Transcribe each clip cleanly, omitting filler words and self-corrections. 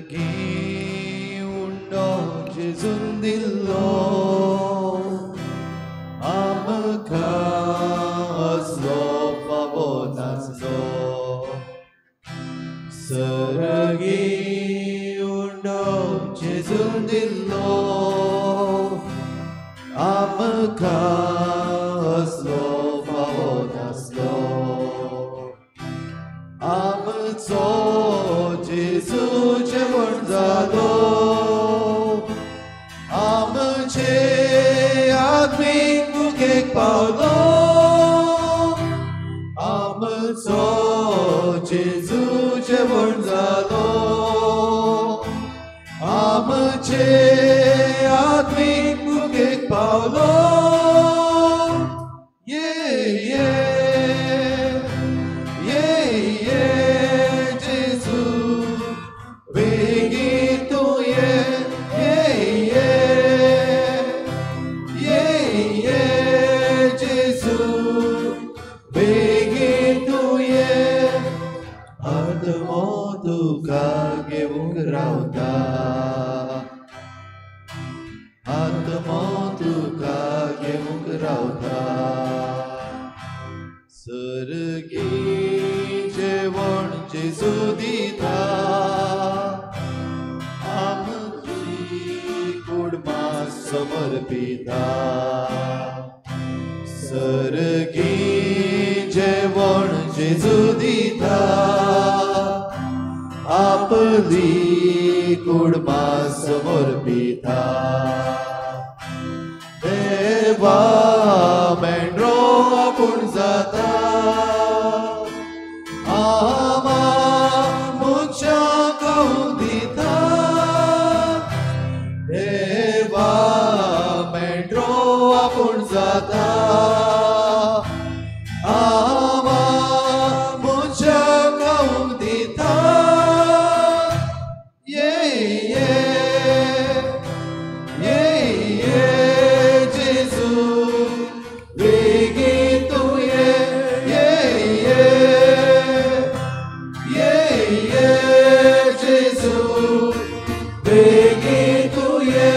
सरगी उंडो जेजून दिल्लो आमकां असलो फावो नासलो. सरगी उंडो जेजून दिल्लो आमकां असलो फावो नासलो. आमचो जेजू जेवण जालो आमचे आत्मीक मुखेक पावलो. आमचो जेजू जेवण जालो आमचे आत्मीक मुखेक पावलो. ये ये ये ये जेजू वेगीं तूं ये ये ये ये ये जेजू वेगीं तूं ये. आत्मो तुका घेवंक रावता आत्मो तुका घेवंक रावता. सर्गी जेवण जेजू दिता आमची कुडमा समर्पिता. सर्गी जेवण जेजू दिता आपली कुडमा समर्पिता. देवा मेंढरो आपूण जाता आमा मनशां खावंक दिता. देवा मेंढरो आपूण जाता आमा मनशां खावंक दिता. ये ये ये ये जेजू वेगीं तूं ये ये ये ये ये जेजू वेगीं तूं ये.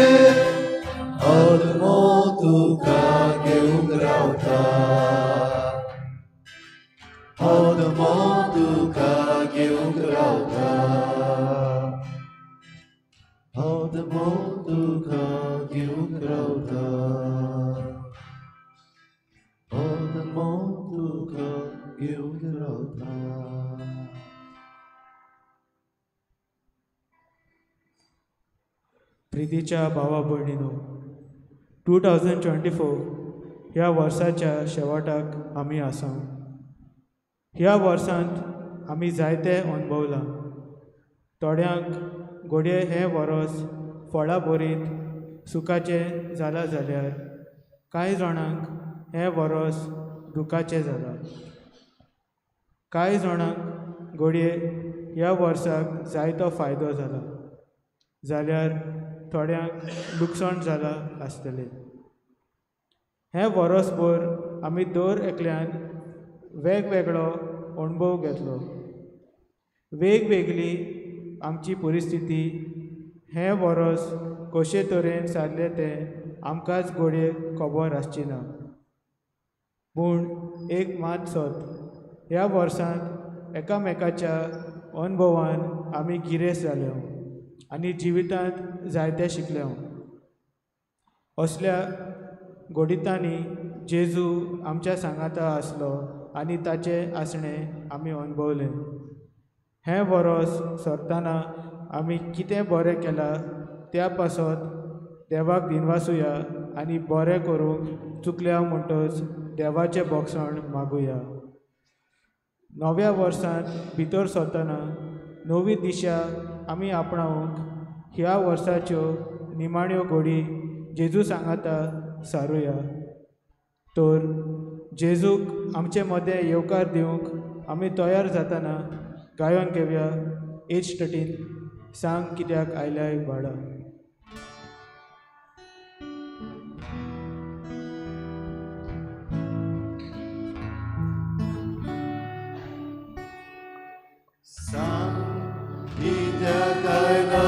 आत्मो तुका घेवंक रावता आत्मो तुका घेवंक रावता आत्मो तुका घेवंक रावता आत्मो तुका घेवंक रावता. प्रितीच्या भावा भयणीनो, 2024 ह्या वर्साच्या शेवटाक आमी आसा. ह्या वर्सांत आमी जायते अणभवलां. थोड्यांक घडये हें वरस फळां भरीत सुखाचें जालां जाल्यार कांय जाणांक हें वरस दुखाचें जालां. कांय जाणांक घडये ह्या वर्साक जायतो फायदो जाला जाल्यार थोड्यांक लुकसाण जालां आसतलें. हें वरसभर आमी दर एकल्यान वेगवेगळो अणभव घेतलो. वेगवेगळी आमची परिस्थिती हें वरस कशे तरेन सारलें तें आमकांच घडये खबर आसची ना. पूण एक मात सत, ह्या वर्सांत एकामेकाच्या अणभवान आमी गिरेस्त जाले आनी जिवितांत जायतें शिकले. असल्या घडितांनी जेजू आमच्या सांगाता आसलो आनी ताचें आसणें आमी अणभवलें. हें वरस सरतना आमी कितें बरें केलां त्या पासत देवाक दिनवासुया आनी बरें करूंक चुकल्या म्हणटच देवाचें बोगसण मागुया. नव्या वर्सांत भितर सरतना नवी दिशा आमी आपणावंक ह्या वर्साच्यो निमाण्यो घडी जेजू सांगाता सारुया. तर जेजूक आमचे मदें येवकार दिवंक आमी तयार जातना गायोन घेवया एज 13 सांग कित्याक आयल्याय बाळा. सांग कित्याक आयला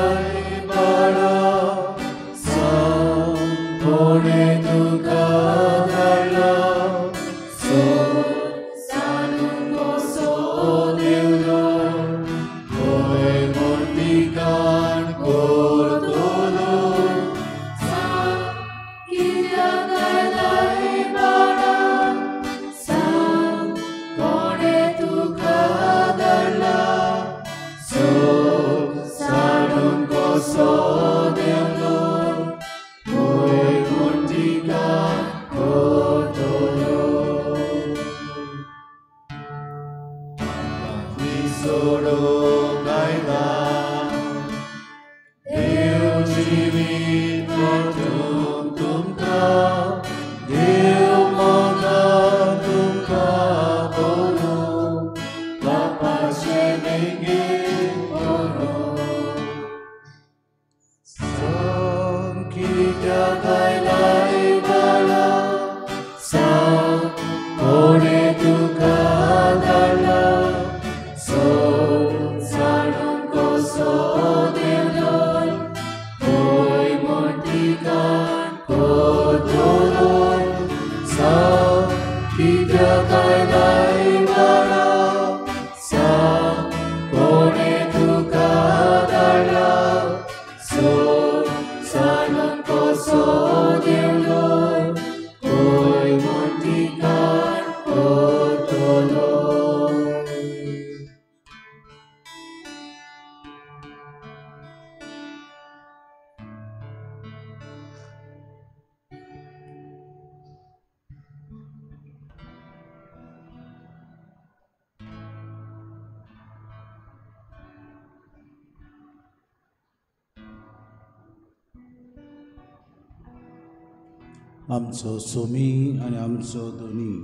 आमचो सोमी आनी आमचो दोनी,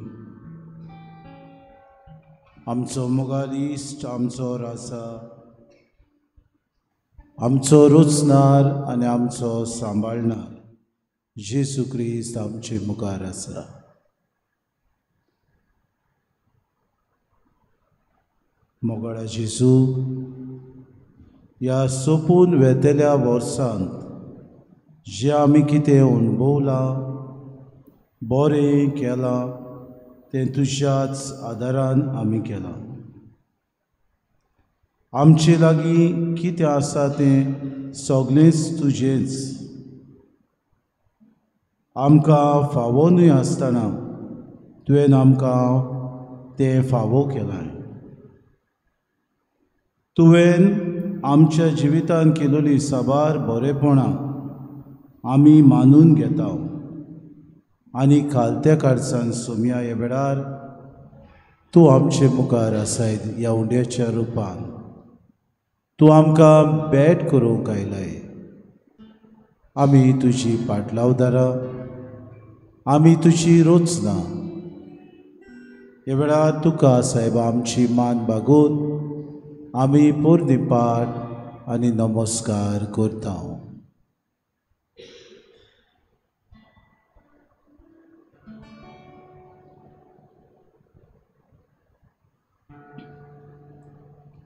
आमचो मोगाल इश्ट, आमचो राजा, आमचो रोचणार आनी आमचो सांबाळणार जेजू क्रिस्त आमचे मुखार आसा. मोगाळा जेजू, ह्या सोंपून वेतल्या वर्सांत जें आमी कितें अणभवलां, बरें केलां तें तुज्याच आदारान आमी केलां. आमचे लागीं कितें आसा तें सगळेंच तुजेंच. आमकां फावो न्हय आसतना तुवें आमकां तें फावो केलां. तुवें आमच्या जिवितांत केलोली साबार बरेपणां आमी मानून घेता आनी खालत्या काळजान सोमया ह्या वेळार तूं आमचे मुखार आसाय ह्या उंड्याच्या रुपान. तूं आमकां भेट करूंक आयलाय. आमी तुजी पाटलावदारां, आमी तुजी रचना. ह्या वेळार तुका सायबा आमची मान बागोवन आमी पोरणी पाठ आनी नमस्कार करता.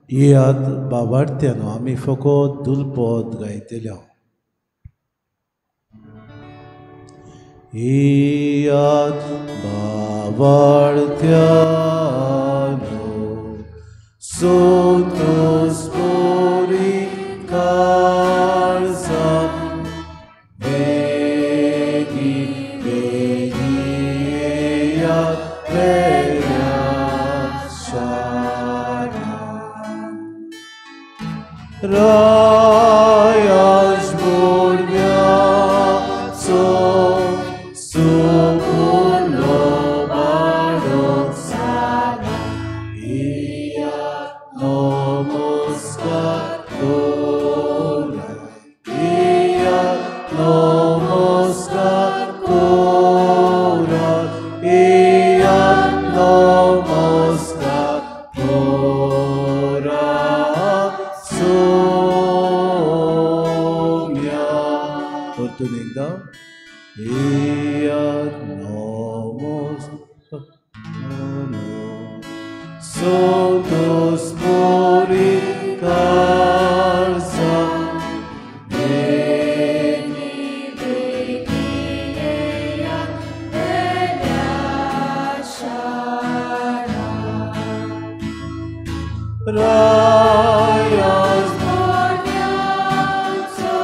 येयात बाबार्त्यानो, आमी फकत दुलपद गायतले. येयात बाबार्त्यानो, सोतोस पोरी काळजां, बेगी बेगी येयात वेल्या शारांत. रायाज भुरग्याचो सुपुरलो बाळक जाला, येयात नमस्कार करात, येयात नमस्कार करात, येयात नमस्कार करात सोम्या. परतून एकदा, येयात नमस्कार सोतोस पोरी काळजां, बेगी बेगी येयात वेल्या शारांत. रायाज भुरग्याचो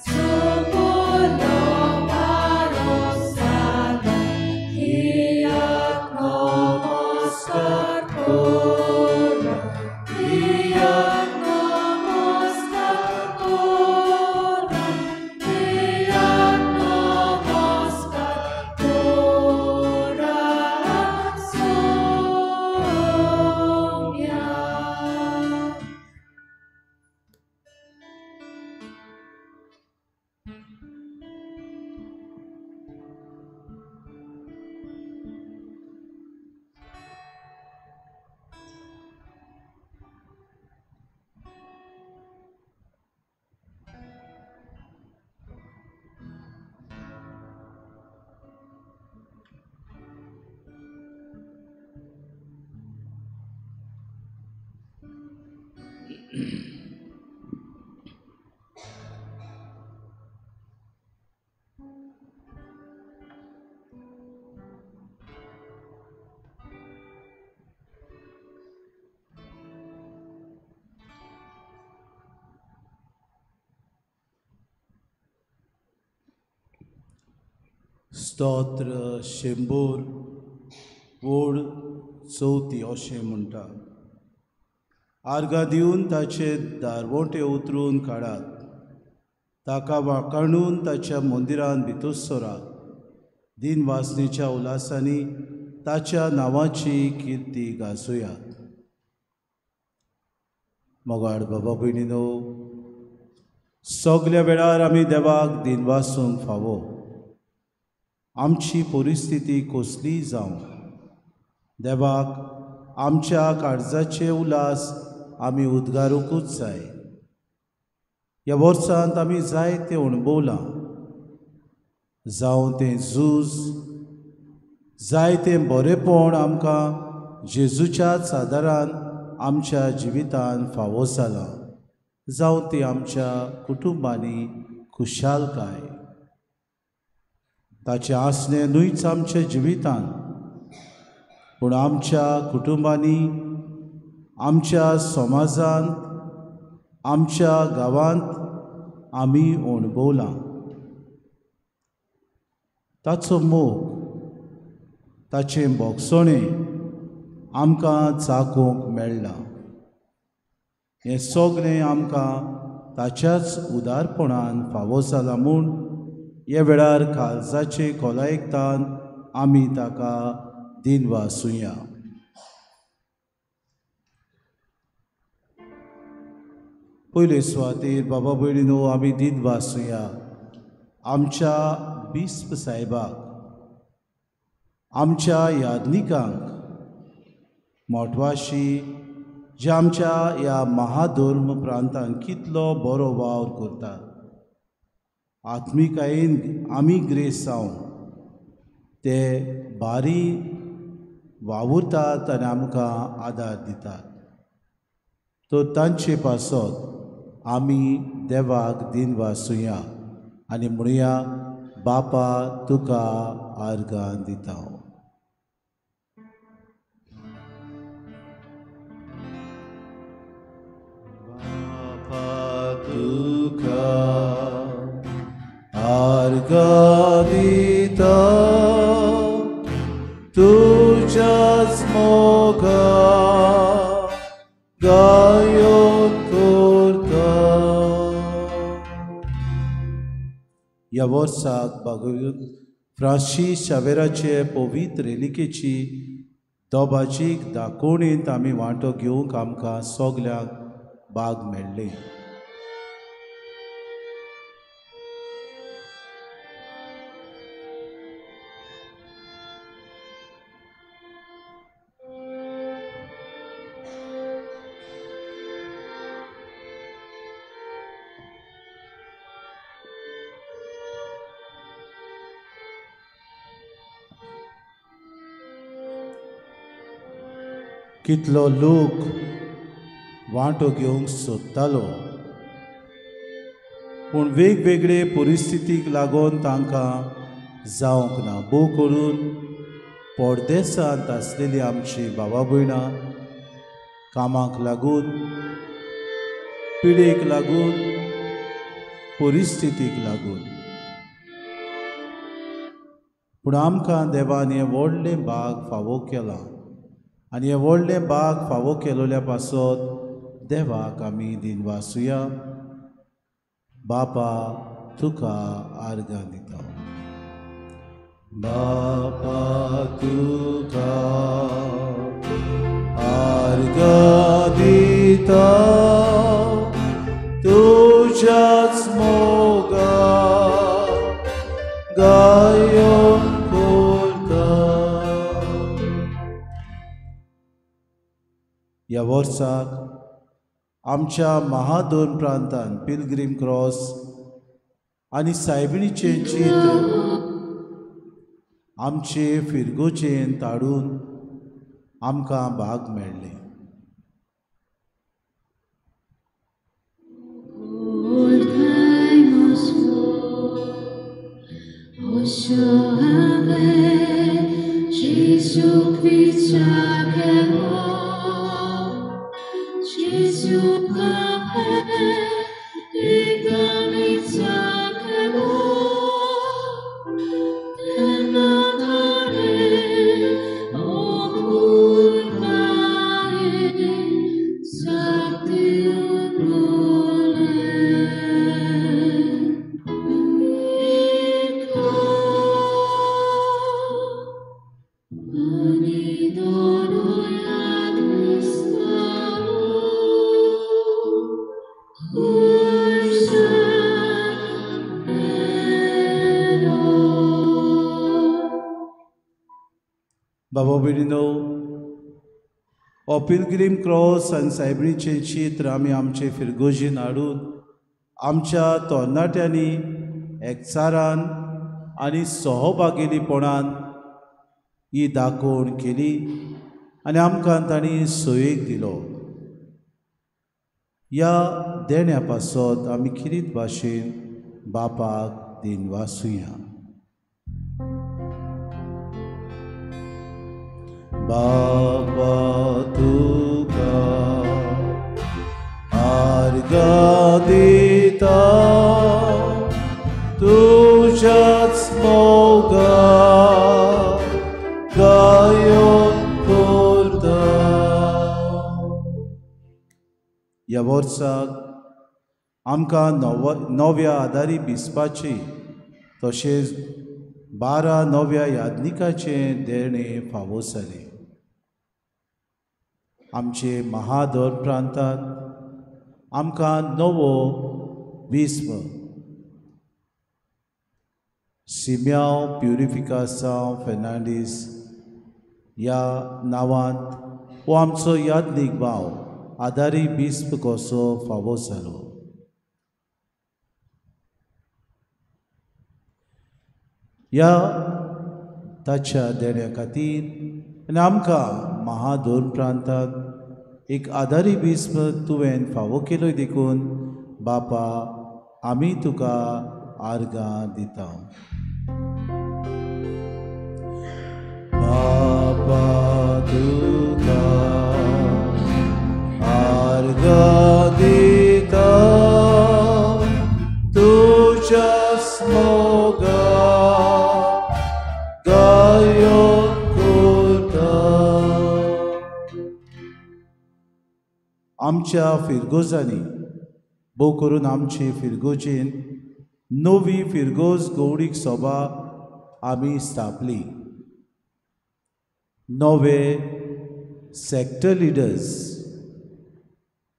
सुपुरलो बाळक जाला, येयात नमस्कार करात, येयात नमस्कार करात, येयात नमस्कार करात सोम्या. स्तोत्र 100 ओड 4 अशें म्हणटा. आर्गां दिवन ताचे दारवोटे उतरून काडात, ताका वाकाणून ताच्या मंदिरान भितर सरात. दिनवासनेच्या उल्हासांनी ताच्या नांवाची किर्ती गाजोयात. मोगाळ बाबा भयणीनो, सगल्या वेळार आमी देवाक दिनवासूंक फावो. आमची परिस्थिती कसलीय जावं, देवाक आमच्या काळजाचे उल्हास आमी उद्गारूंकूच जाय. ह्या वर्सांत आमी जायतें अणभवलां, जावं तें झूज, जायतें बरेंपण आमकां जेजूच्याच आदारान आमच्या जिवितान फावो जालां, जावं ती आमच्या कुटुंबांनी खुशालकाय. ताचें आसणें न्हूच आमच्या जिवितान, पूण आमच्या कुटुंबांनी, आमच्या समाजांत, आमच्या गांवांत आमी अणभवलां. ताचो मोग, ताचें भोगसणें आमकां चाखूंक मेळ्ळां. हें सगळें आमकां ताच्याच उदारपणान फावो जालां म्हूण ह्या वेळार काळजाचे खोलायेकतान आमी ताका दिनवासुया. पयले सुवातेर बाबा भयणीनो आमी दिनवासुया आमच्या बिस्प साहेबाक, आमच्या याज्ञिकांक, मोटवाशी जे आमच्या ह्या महाधर्म प्रांतान कितलो बरो वावर करतात. आत्मिकायेन आमी ग्रेस जावन ते बारी वावुरतात आनी आमकां आदार दितात. तर तांचे पासत आमी देवाक दिनवासुया आनी म्हणुया, बापा तुका आर्गां दिता. बापा तुका आर्गां दिता, तुज्याच मोगा गायोन करता. ह्या वर्साक बागोवन फ्रांसीस शावेराचे पवित्र रेलिकेची दोबाजीक दाखोवणेंत आमी वांटो घेवंक आमकां सगल्यांक बाग मेळ्ळें. कितलो लोक वांटो घेवंक सोदतालो, पूण वेगवेगळे परिस्थितीक लागून तांकां जावंक ना. भोव करून परदेसांत आसलेली आमची बाबा भयणां कामाक लागून, पिडेक लागून, परिस्थितीक लागून. पूण आमकां देवान हें व्हडलें भाग फावो केलां आनी हें व्हडलें बाग फावो केलोल्या पासत देवाक आमी दिनवासुया. बापा तुका आर्गां दिता. बापा तुका आर्गां दिता, तुज्याच मोगा गायोन करता. ह्या वर्साक आमच्या महादोन प्रांतान पिलग्रीम क्रॉस आनी सायबिणीचें चित्र आमचे फिरगोचेन ताडून आमकां भाग मेळ्ळें. Ani बाबा भयणीनो, हो पिलग्रीम क्रॉस आनी सायबिणीचें चित्र आमी आमचे फिरगोजीन हाडून आमच्या तरणाट्यांनी एकचारान आनी सहभागीपणान ही दाखोवण केली आनी आमकां तांणी सोयेक दिलो. ह्या देण्या पासत आमी खिरीत भाशेन बापाक दिनवासुया. बाबा तुका आर्गां दिता तुज्याच मोगाक गायोन करता. ह्या वर्साक आमकां नव्या आदारी बिस्पाची तशेंच 12 नव्या याज्ञिकाचें देणें फावो जालें. आमचे महाधर्म प्रांतांत आमकां नवो बिस्प सिम्यांव प्युरिफिकासांव फेर्नांडीस ह्या नांवांत हो आमचो याज्ञीक भाव आदारी बिस्प कसो फावो जालो. ह्या ताच्या देण्या खातीर आनी आमकां महाधर्म प्रांतांत एक आदारी बिस्प तुवें फावो केलो देखून बापा आमी तुका आर्गां दिता. बापा तुका आर्गां दिता तुज्याच मोगाक गायोन करता. आमच्या फिरगोजांनी भोव करून आमचे फिरगोजेन नवी फिरगोज गौडीक सभा आमी स्थापली. नवे सॅक्टर लिडर्स,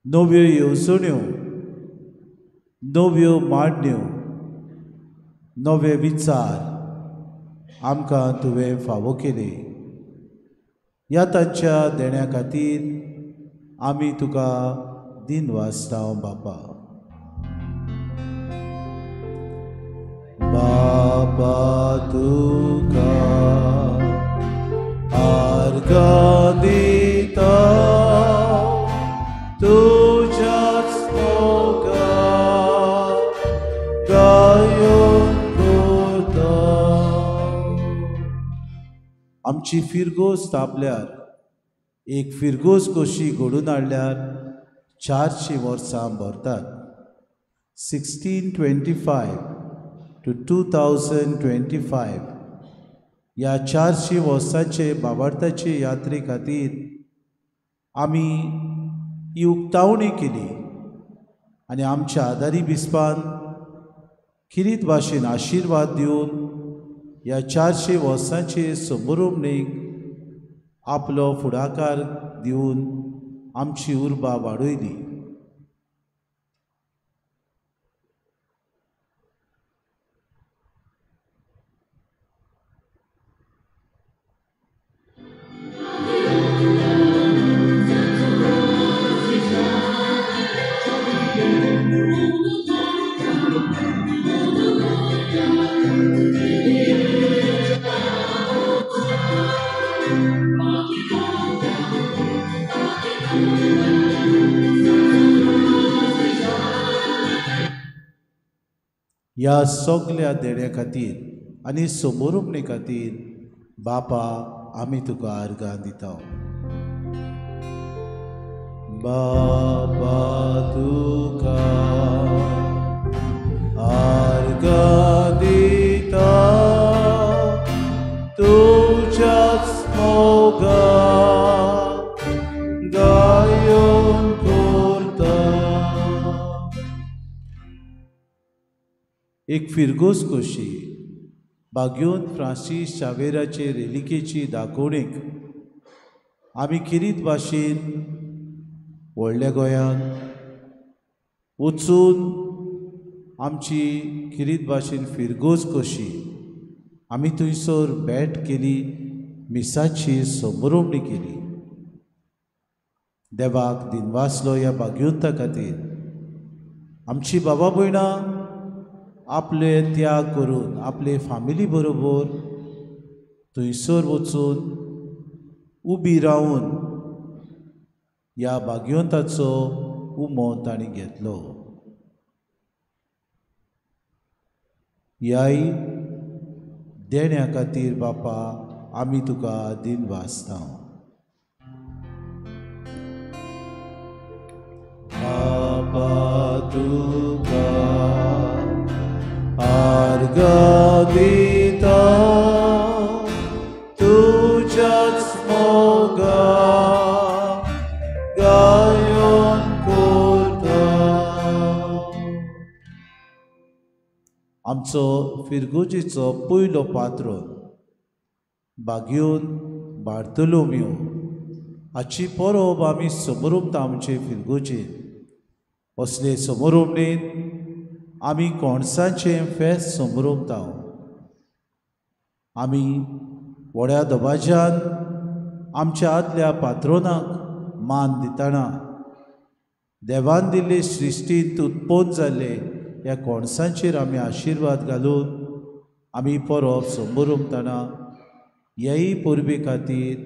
नव्यो येवजण्यो, नव्यो मांडण्यो, नवे विचार आमकां तुवें फावो केले. ह्या तांच्या देण्या खातीर आमी तुका दिनवासता बापा. बाबा तुका आर्गां दिता तुज्याच मोगाक गायोन करता. आमची फिरगोज स्थापल्यार एक फिरगोज कशी घडून हाडल्यार 400 वर्सां भरतात. 1625 to 2025 ह्या 400 वर्सांचे बाबार्थाचे यात्रे खातीर आमी ही उक्तावणी केली आनी आमच्या आदारी बिस्पान खिरीत भाशेन आशिर्वाद दिवन ह्या 400 वर्सांचे समोरुमणीक आपलो फुडाकार दिवन आमची उर्बा वाडयली. ह्या सगल्या देण्या खातीर आनी समोरुपणे खातीर बापा आमी तुका आर्गां दिता. बाबा तुका आर्गां दिता तुज्याच मोगाक गायोन करता. एक फिरगोज कशी बाग्योन फ्रांसीस शावेराचे रेलिकेची दाखोवणेक आमी खेरीत भाशेन व्हडल्या गोंयांत वचून आमची खेरीत भाशेन फिरगोज कशी आमी थंयसर भेट केली मिसाची समरोमणी केली. देवाक दिनवासलो ह्या भाग्यवंता खातीर. आमची बाबा भयणां आपले त्याग करून आपले फामिली बरोबर थंयसर वचून उबी रावन ह्या भाग्यवंताचो उमो तांणी घेतलो. ह्याय देण्या खातीर बापा आमी तुका दिनवासता. बापा तुका आर्गां दिता तुज्याच मोगान गायन करता. आमचो फिरगोजीचो पयलो पात्रोन बागयोन बार्तोलोमियो हाची परब आमी समरोमता आमचे फिरगोजेन. असले समरोमणेन आमी कोणसाचें फेस्त समरोमता. आमी व्हड्या दबाज्यान आमच्या आदल्या पात्रोनाक मान दितना देवान दिल्ले सृश्टींत उत्पन्न जाल्ले ह्या कोणसांचेर आमी आशिर्वाद घालून आमी परब समरोमतना ह्याय परबे खातीर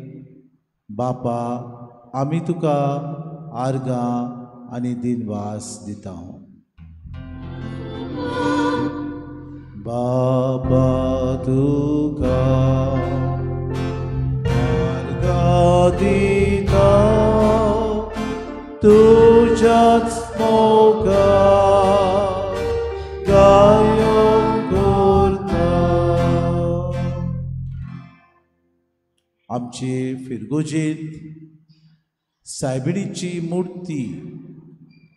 बापा आमी तुका आर्गां आनी दिनवास दिता. बाबा तुका आर्गां दिता तुज्याच मोगान गायन करता. आमचे फिरगोजेंत सायबिणीची मुर्ती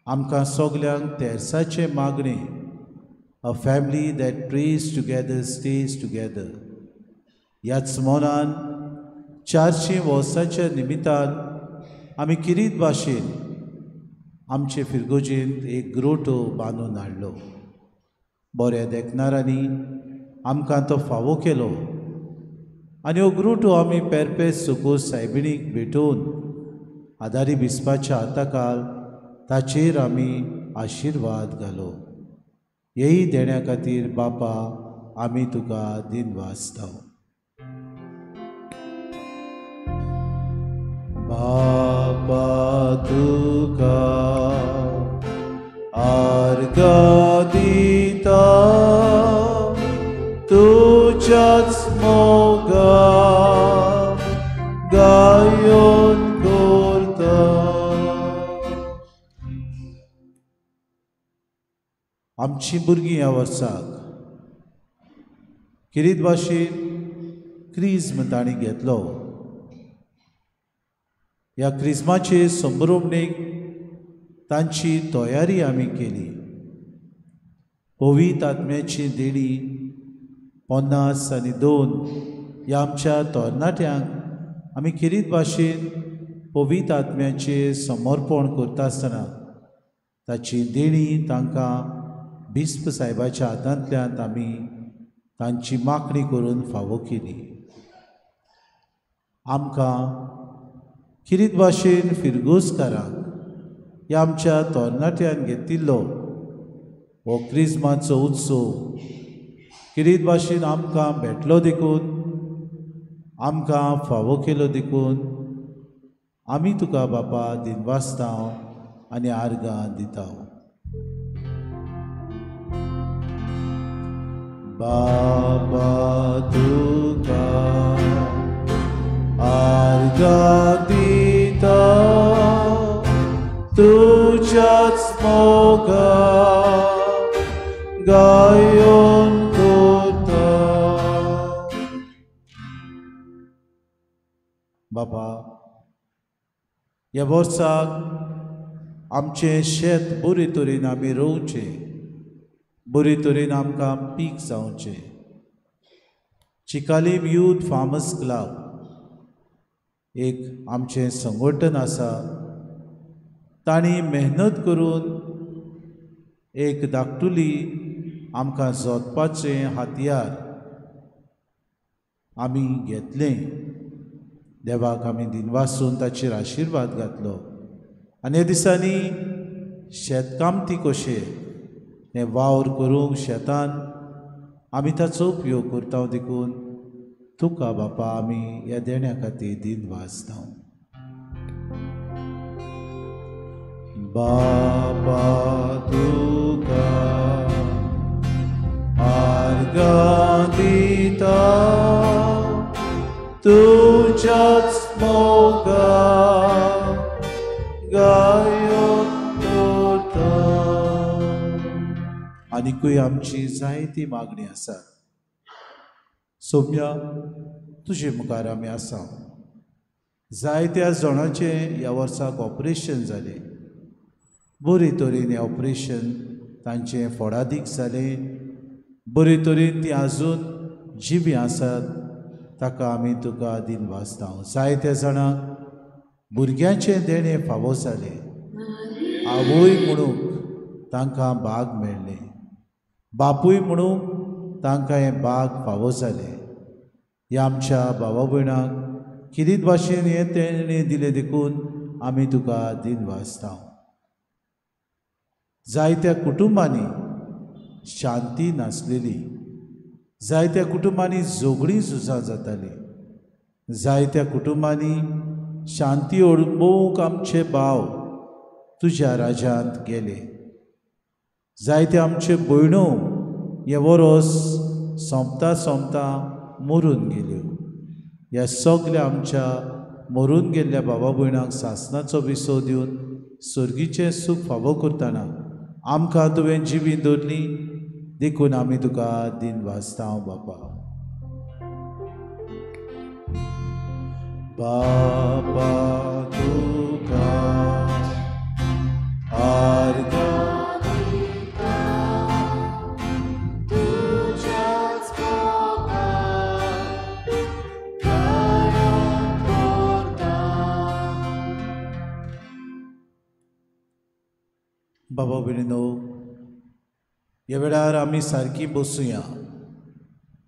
आमकां सगल्यांक तेर्साचें मागणें, a family that prays together stays together. ह्याच मनान 400 वर्सांच्या निमितान आमी किरीत भाशेन आमचे फिरगोजेंत एक ग्रोटो बांदून हाडलो. बऱ्या देखणारांनी आमकां तो फावो केलो आनी हो ग्रोटो आमी पेरपेस सुकोस सायबिणीक भेटोवन आदारी बिस्पाच्या हाताखाल ताचेर आमी आशिर्वाद घालो. हेय देण्या खातीर बापा आमी तुका दिनवासता. बापा तुका आर्गां दिता तुज्याच मोगान गायन करता. आमची भुरगीं ह्या वर्साक किरीत भाशेन क्रिज्म तांणी घेतलो. ह्या क्रिज्माचे संभ्रमणेक तांची तयारी आमी केली. पवित्र आत्म्याची देणी 50 आनी 2 ह्या आमच्या तरणाट्यांक आमी किरीत भाशेन पवित्र आत्म्याचें समर्पण करता आसतना ताची देणी तांकां बिस्प साहेबाच्या हातांतल्यान आमी तांची मागणी करून फावो केली. आमकां किरीत भाशेन फिरगोजकारांक ह्या आमच्या तरणाट्यान घेतिल्लो हो क्रिज्माचो उत्सव किरीत भाशेन आमकां भेटलो देखून, आमकां फावो केलो देखून आमी तुका बापा दिनवासता आनी आर्गां दिता. बाबा तुका आर्गां दिता तुज्याच मोगान गायन करता. बाबा ह्या वर्साक आमचें शेत बरे तरेन आमी रोवचें, बरे तरेन आमकां पीक जावचें. चिकालीम यूथ फार्मर्स क्लब एक आमचें संघटन आसा, तांणी मेहनत करून एक धाकटुली आमकां जोतपाचें हातयार आमी घेतलें. देवाक आमी दिनवासून ताचेर आशिर्वाद घातलो. आनी ह्या दिसांनी शेतकामती कशे हें वावर करूंक शेतान आमी ताचो उपयोग करता, देखून तुका बापा आमी ह्या देण्या खातीर दिनवासता. बापा तुका आर्गां दिता, तुज्याच मोगान गायन करता. आनिकूय आमची जायती मागणी आसा. सोम्या तुजे मुखार आमी आसा. जायत्या जाणांचें ह्या वर्साक ऑपरेशन जालें. बरे तरेन हें ऑपरेशन तांचें फोडादीक जालें. बरे तरेन तीं आजून जिवीं आसात, ताका आमी तुका दिनवासता. जायत्या जाणांक भुरग्यांचें देणें फावो जालें. आवय म्हणूंक तांकां भाग मेळ्ळें, बापूय म्हणूंक तांकां हें भाग फावो जालें. ह्या आमच्या भावा भयणांक किरीत भाशेन हें तेणें दिलें, देखून आमी तुका दिनवासता. जायत्या कुटुंबांनी शांती नासलेली, जायत्या कुटुंबांनी झगडीं झुजां जातालीं, जायत्या कुटुंबांनी शांती अणभवूंक आमचे भाव तुज्या राज्यांत गेले. जायते आमचे भयणो हें वरोस सोंपता सोंपता मरून गेल्यो. ह्या सगल्या आमच्या मरून गेल्ल्या बाबा भयणांक सासणाचो विसव दिवन सर्गीचें सूख फावो करतना आमकां तुवें जिवी दवरली, देखून आमी तुका दिनवासता बापा. बापा तुका आर्गां दिता, तुज्याच मोगान गायन करता. बाबा भयणीनो, ह्या वेळार आमी सारकी बसुया.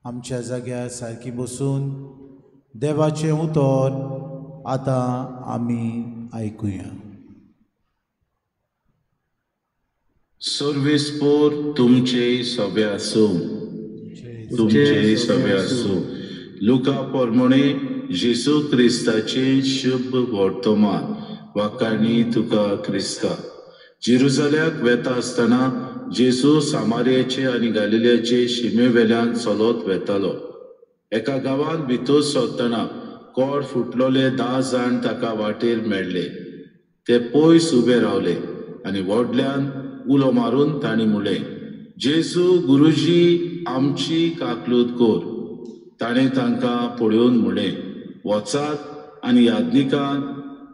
आमच्या जाग्यार सारकी बसून देवाचें उतर आतां आमी आयकुया. सर्वेस्पोर तुमचे सभे आसूं, तुमचे सभे आसूं. लुका प्रमाणे जेजू क्रिस्ताचें शुभ वर्तमान वाकाणी तुका क्रिस्ता. जेरुजाल्याक वेता आसतना जेजू सामारियाचे आनी गालिलियाचे शिमे वेल्यान चलत वेतालो. एका गांवांत भितर सरतना कोड फुटलोले 10 जाण ताका वाटेर मेळ्ळे. ते पयस उबे रावले आनी व्हडल्यान उलो मारून तांणी म्हणलें, जेजू गुरुजी आमची काकलूत कर. ताणें तांकां पळोवन म्हणलें, वचात आनी याज्ञिकांक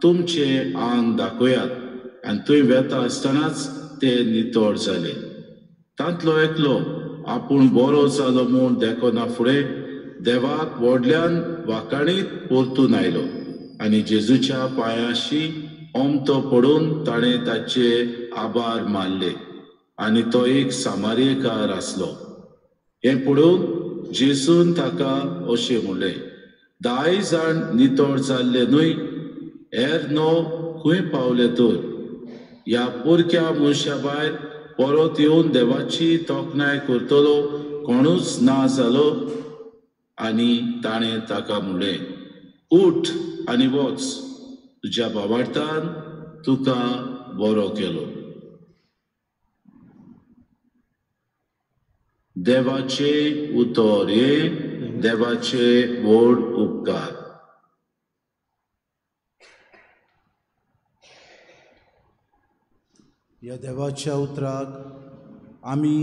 तुमचें आंग दाखयात. आनी थंय वेता आसतनाच ते नितळ जाले. तांतलो एकलो आपूण बरो जालो म्हूण देखना फुडें देवाक व्हडल्यान वाकाणीत परतून आयलो आनी जेजूच्या पांयाशी ओमतो पडून ताणें ताचे आभार मानले. आनी तो एक सामारियेकार आसलो. हें पळोवन जेजून ताका अशें म्हणलें, 10 जाण नितळ जाल्ले न्हय, हेर 9 खंय पावले तर? ह्या पोरक्या मनशा भायर परत येवन देवाची तोखणाय करतलो कोणूच ना जालो. आनी ताणें ताका म्हणलें, उठ आनी वच, तुज्या भावार्थान तुका बरो केलो. देवाचे उतर हें देवाचे व्हड उपकार. ह्या देवाच्या उतराक आमी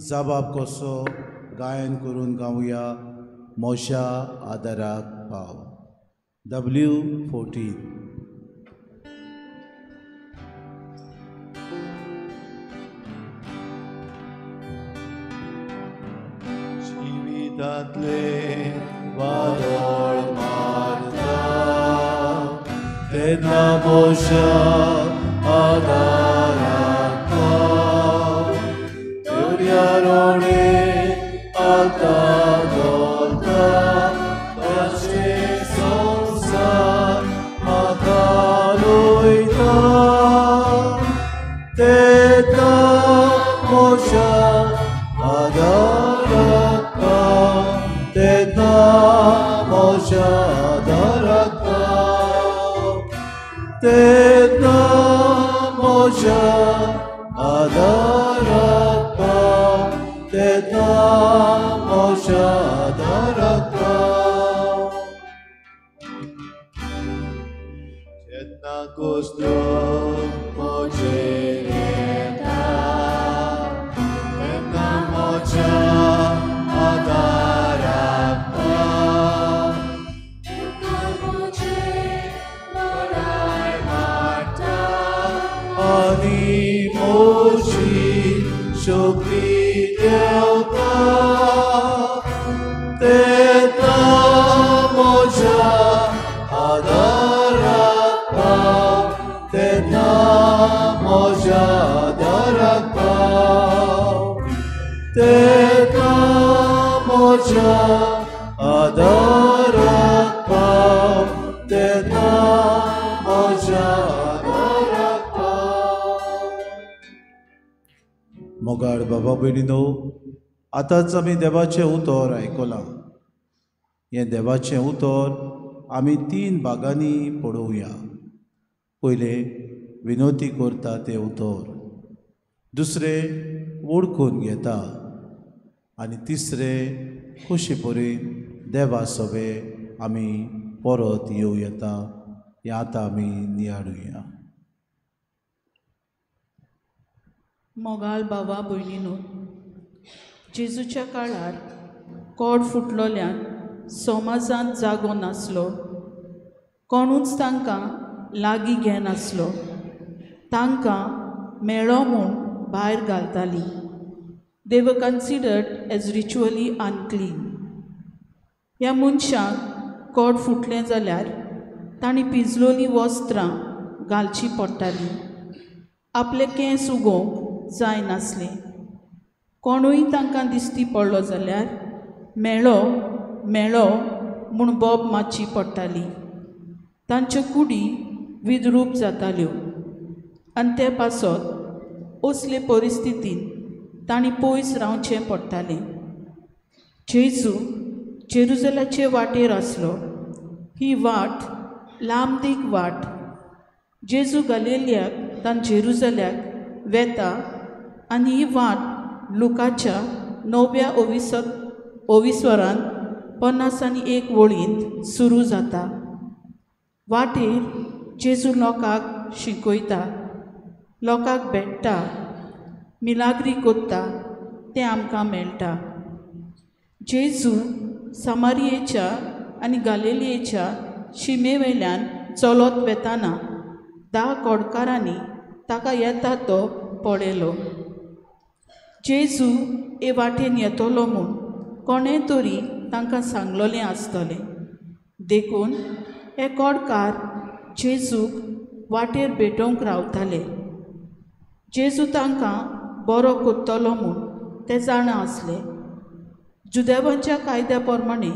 जबाब कसो गायन करून गावया. म्हज्या आदाराक पाव. W14. जिवितांतले वादळ मारता तेन्ना म्हज्या आदाराक पाव, दर्या रोणे आतां धोलता ताचें संवसार. आदाराक पाव, तेन्ना म्हज्या आदाराक पाव, तेन्ना म्हज्या आदाराक पाव। जेन्ना कुस्तो म्हजेर येता तेन्ना म्हज्या आदाराक पाव, तेन्ना म्हजेर लढाय मारता आनी म्हजी शक्ती देवता, तेन्ना म्हज्या आदाराक पाव, तेन्ना म्हज्या आदाराक पाव, तेन्ना म्हज्या आदाराक पाव, तेन्ना म्हज्या आदाराक पाव। मोगाळ बाबा भयणीनो, आतांच आमी देवाचें उतर आयकलां। हें देवाचें उतर आमी 3 भागांनी पळोवया। पयलें विनोती करता तें उतर, दुसरें वळखून घेता आनी तिसरें खुशी परीन देवा सोबे आमी परत येवं येता। हें आतां आमी नियाळुया। मोगाळ बाबा भयणीनो, जेजूच्या काळार कोड फुटलोल्यान समाजांत जागो नासलो, कोणूच तांकां लागीं घेनासलो, तांकां मेळो म्हूण भायर घालताली। They were considered as ritually unclean. ह्या मनशांक कोड फुटलें जाल्यार तांणी पिजलोलीं वस्त्रां घालचीं पडटालीं, आपले केंस उगोवंक जाय नासले। कोणूय तांकां दिश्टी पडलो जाल्यार मेळो मेळो म्हूण बोब मारची पडटाली। तांच्यो कुडी विद्रूप जाताल्यो आनी ते पासत असले परिस्थितीन तांणी पयस रावचें पडटालें। जेजू जेरुजलाचे वाटेर आसलो। ही वाट लांबदीक वाट। जेजू गलिलियाक तान जेरुजल्याक वेता आनी ही वाट लुकाच्या 9व्या ओविस्वरान 51 वळींत सुरू जाता। वाटेर जेजू लोकांक शिकयता, लोकांक भेट्टा, मिलाग्री कोत्ता तें आमकां मेळटा। जेजू सामारियेच्या आनी गालिलियेच्या शिमे वयल्यान चलत वेताना 10 कोडकारांनी ताका येता तो पळयलो। जेजू हे वाटेन येतलो म्हूण कोणें तरी तांकां सांगलोलें आसतलें, देखून हे कोडकार जेजूक वाटेर भेटोवंक रावताले। जेजू तांकां बरो कोत्तलो म्हूण ते जाणा आसले। जुदेवांच्या कायद्या प्रमाणे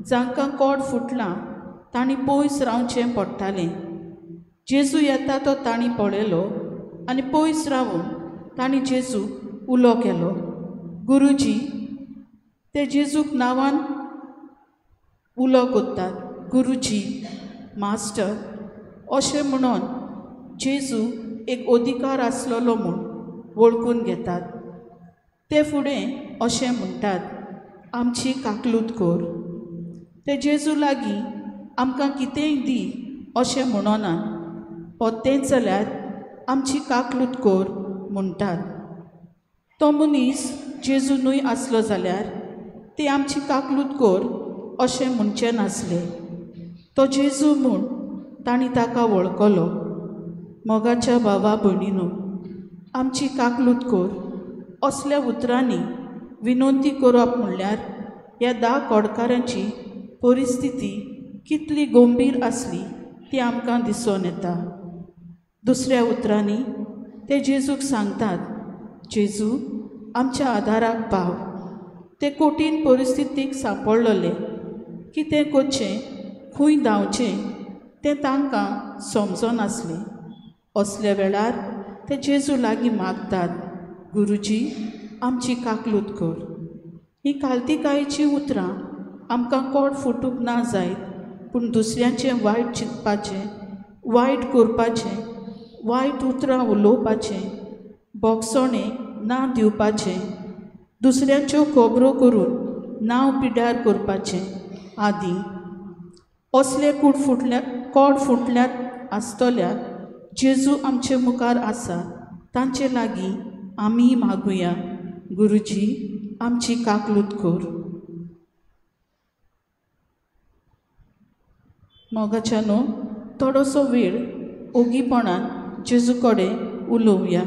जांकां कोड फुटलां तांणी पयस रावचें पडटालें। जेजू येता तो तांणी पळयलो आनी पयस रावून तांणी जेजूक उलो केलो, गुरुजी। ते जेजूक नांवान उलो कोत्तात, गुरुजी, मास्टर अशें म्हणून जेजू एक अधिकार आसलेलो म्हूण वळखून घेतात। ते फुडें अशें म्हणटात, आमची काकलूत कर। ते जेजू लागीं आमकां कितेंय दी अशें म्हणोना, तेंच जाल्यार आमची काकलूत कर म्हणटात। तो मनीस जेजू न्हय आसलो जाल्यार ते आमची काकलूत कर अशें म्हणचें नासले। तो जेजू म्हूण तांणी ताका वळखलो। मोगाच्या भावा भयणीनो, आमची काकलूत कर असल्या उतरांनी विनंती करप म्हणल्यार ह्या 10 कोडकारांची परिस्थिती कितली गंभीर आसली ती आमकां दिसून येता। दुसऱ्या उतरांनी ते जेजूक सांगतात, जेजू आमच्या आदाराक पाव। ते कठीण परिस्थितीक सांपडलेले, कितें करचें, खंय धांवचें तें तांकां समजनासलें। असल्या वेळार ते जेजू लागीं मागतात, गुरुजी आमची काकलूत कर। ही कालतिकायेचीं उतरां आमकां कोड फुटूंक ना जायत पूण दुसऱ्यांचें वायट चिंतपाचें, वायट करपाचें, वायट उतरां उलोवपाचें, बोगसणें ना दिवपाचें, दुसऱ्यांच्यो खबरो करून नांव पिड्ड्यार करपाचें आदी. असले कूड फुटल्या कोड फुटल्यात आसतल्या जेजू आमचे मुखार आसा, तांचे लागीं आमी मागुया, गुरुजी आमची काकलूत कर. मोगाच्यानो थोडोसो वेळ ओगीपणान जेजू कडेन उलोवया.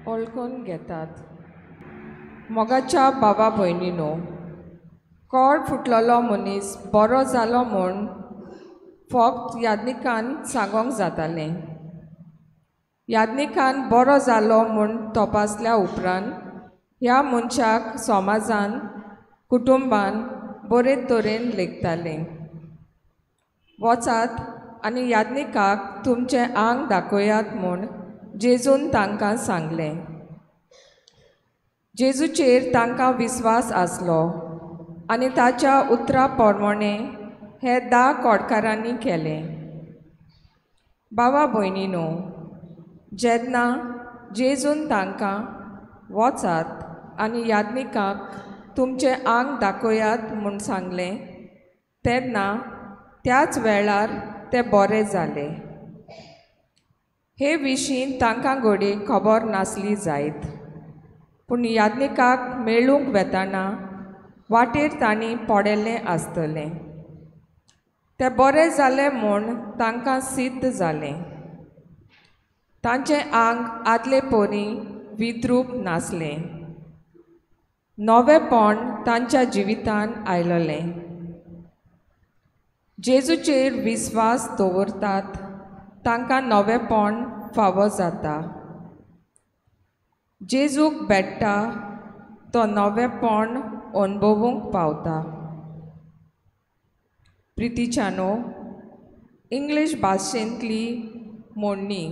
वळखून घेतात. मोगाच्या बाबा भयणीनो, कोड फुटलेलो मनीस बरो जालो म्हूण फक्त याज्ञिकान सांगोंक जातालें. याज्ञिकान बरो जालो म्हूण तपासल्या उपरांत ह्या मनशाक समाजान कुटुंबान बरे तरेन लेखतालें. वचात आनी याज्ञिकाक तुमचें आंग दाखयात म्हूण जेजून तांकां सांगलें. जेजूचेर तांकां विस्वास आसलो आनी ताच्या उतरा प्रमाणें हे 10 कोडकारांनी केलें. बाबा भयणीनो, जेन्ना जेजून तांकां वचात आनी याज्ञिकाक तुमचें आंग दाखयात म्हूण सांगलें तेन्ना त्याच वेळार ते बरे जाले. हे विशीं तांकां घडये खबर नासली जायत, पूण याज्ञिकाक मेळूंक वेताना वाटेर तांणी पडिल्लें आसतलें. ते बरे जाले म्हूण तांकां सिद्ध जालें. तांचें आंग आदले परी विद्रूप नासलें. नवेपण तांच्या जिवितान आयलेलें. जेजूचेर विस्वास दवरतात तांकां नवेपण फावो जाता. जेजूक भेट्टा तो नवेपण अणभवूंक पावता. प्रितीच्यानो, English भाशेंतली म्हणणी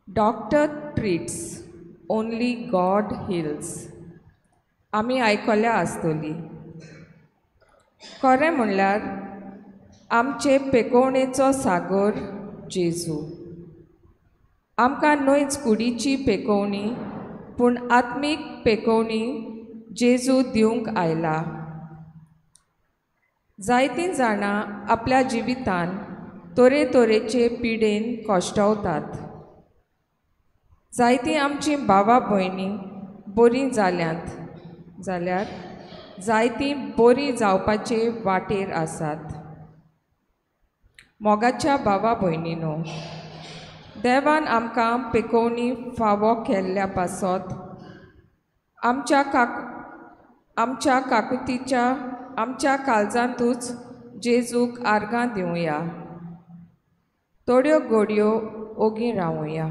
doctor treats only God heals आमी आयकल्या आसतली. खरें म्हणल्यार आमचे पेकोवणेचो सागर जेजू. आमकां न्हयच कुडीची पेकोवणी पूण आत्मीक पेकोवणी जेजू दिवंक आयला. जायतीं जाणां आपल्या जिवितान तरेतरेचे पिडेन कश्टवतात. जायतीं आमचीं भावा भयणी बरीं जाल्यांत जाल्यार जायतीं बरीं जावपाचे वाटेर आसात. मोगाच्या भावा भयणीनो, देवान आमकां पेकोवणी फावो केल्ल्या पासत आमच्या काकुतीच्या आमच्या काळजांतूच जेजूक आर्गां दिवया. थोड्यो घडयो ओगी रावया.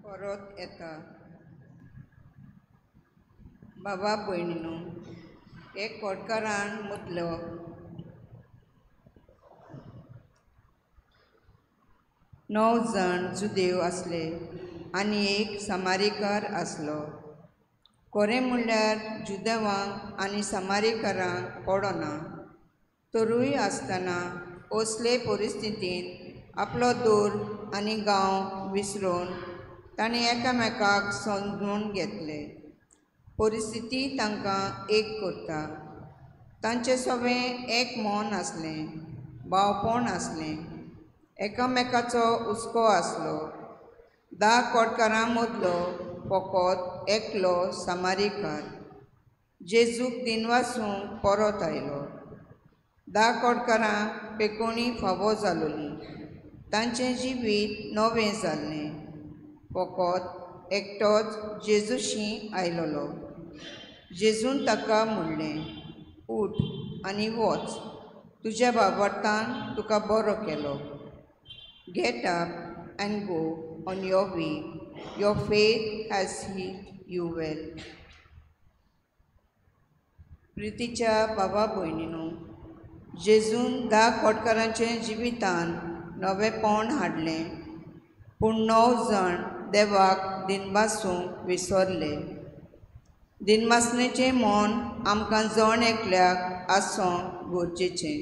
परत येता. बाबा भयणीनो, एक कोटकारान मुतलो 9 जाण जुदेव आसले आनी एक समारीकार आसलो. खरें म्हणल्यार जुदेवांक आनी समारीकारांक पडना, तरूय आसतना असले परिस्थितींत आपलो दूर आनी गांव विसरून तांणी एकामेकाक समजून घेतले. परिस्थिती तांकां एक करता. तांचें सगळें एक मन आसलें, भावपण आसलें, एकामेकाचो हुस्को आसलो. 10 कोटकारां मदलो फकत एकलो समारीकार जेजूक दिनवासूंक परत आयलो. 10 कोटकारांक पेकोणी फावो जालोली, तांचें जिवीत नवें जाल्लें. फकत एकटोच जेजूशी आयलोलो. जेजून ताका म्हणलें, उठ आनी वच, तुज्या बाबर्तान तुका बरो केलो. Get up and go on your way, your faith has healed you well. प्रितीच्या बाबा भयणीनू, जेजून 10 कोटकारांच्या जिवितान नवेंपण हाडलें, पूण 9 जाण देवाक दिनवासूंक विसरले. दिनवासनेचें मन आमकां जण एकल्याक आसूंक गरजेचें.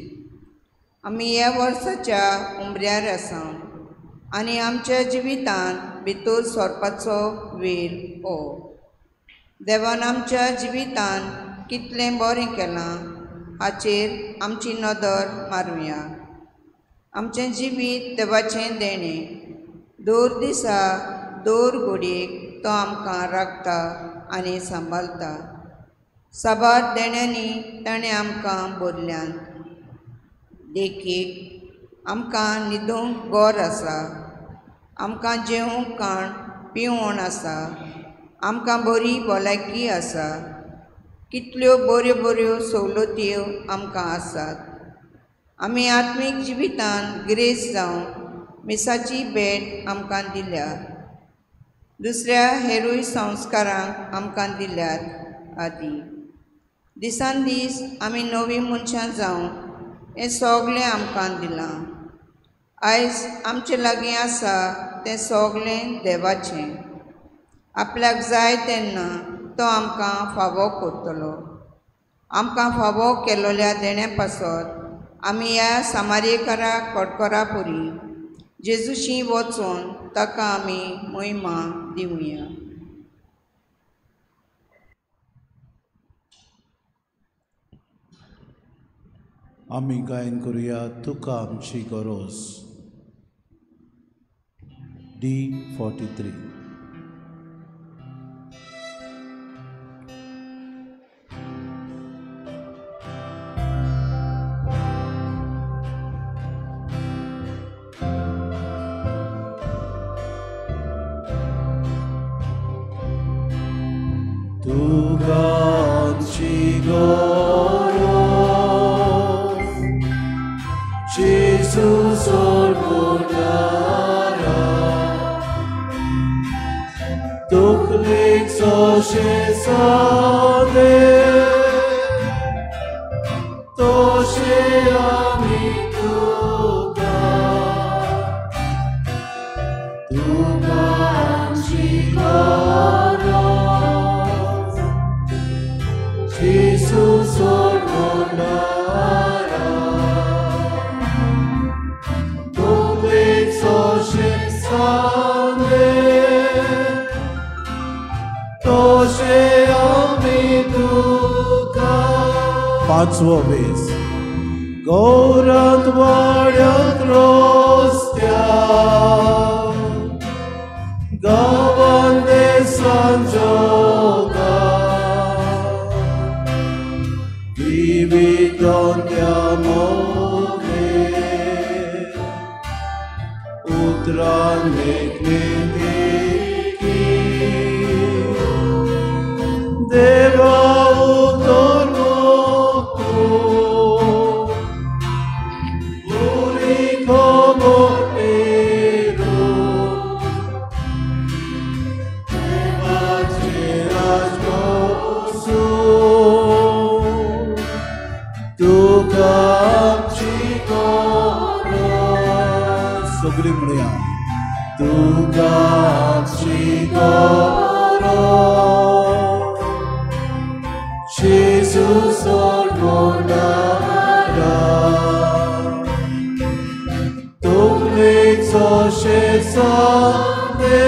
आमी ह्या वर्साच्या उमऱ्यार आसा आनी आमच्या जिवितांत भितर सरपाचो वेळ हो. देवान आमच्या जिवितांत कितलें बरें केलां हाचेर आमची नदर मारुया. आमचें जिवीत देवाचें देणें. दर दिसा दर घडयेक तो आमकां राखता आनी सांबाळटा. साबार देण्यांनी ताणें आमकां भरल्यांत. देखीक, आमकां न्हिदूंक घर आसा, आमकां जेवंक खाण पिवण आसा, आमकां बरी भलायकी आसा, कितल्यो बऱ्यो बऱ्यो सवलत्यो आमकां आसात. आमी आत्मीक जिवितान ग्रेस जावंक मिसाची भेट आमकां दिल्या, दुसऱ्या हेरूय संस्कारांक आमकां दिल्यात आदी. दिसान दीस आमी नवीं मनशां जावंक हें सगळें आमकां दिलां. आयज आमचे लागीं आसा तें सगळें देवाचें. आपल्याक जाय तेन्ना तो आमकां फावो करतलो. आमकां फावो केलोल्या देण्या पासत आमी ह्या सामारेकारा कोटकरा पुरी जेजूशी वचून ताका आमी महिमा दिवया. आमी गायन करुया तुका आमची गरज, D43. तुका आमची गरज, जेजू सोडणारा, तुकलेक सोशे सादे तोशे आमी तुका, तुका आमची गरज, जेजू सोडणारा, तुकलेक सोशे सादे तोशे आमी तुका. 5वो वेस. गौरांत वाड्यांत रस्त्यार, गांवान देसान जोगार, विविध मोगे उतरान मेकले देखी, देवा उतर मोको बरी खबर पेरो, देवाचें राज बसूं तुका आमची गरज. सगळीं म्हणया, तुका आमची गरज, जेजू सोडणारा, तुकलेक सोशे सादे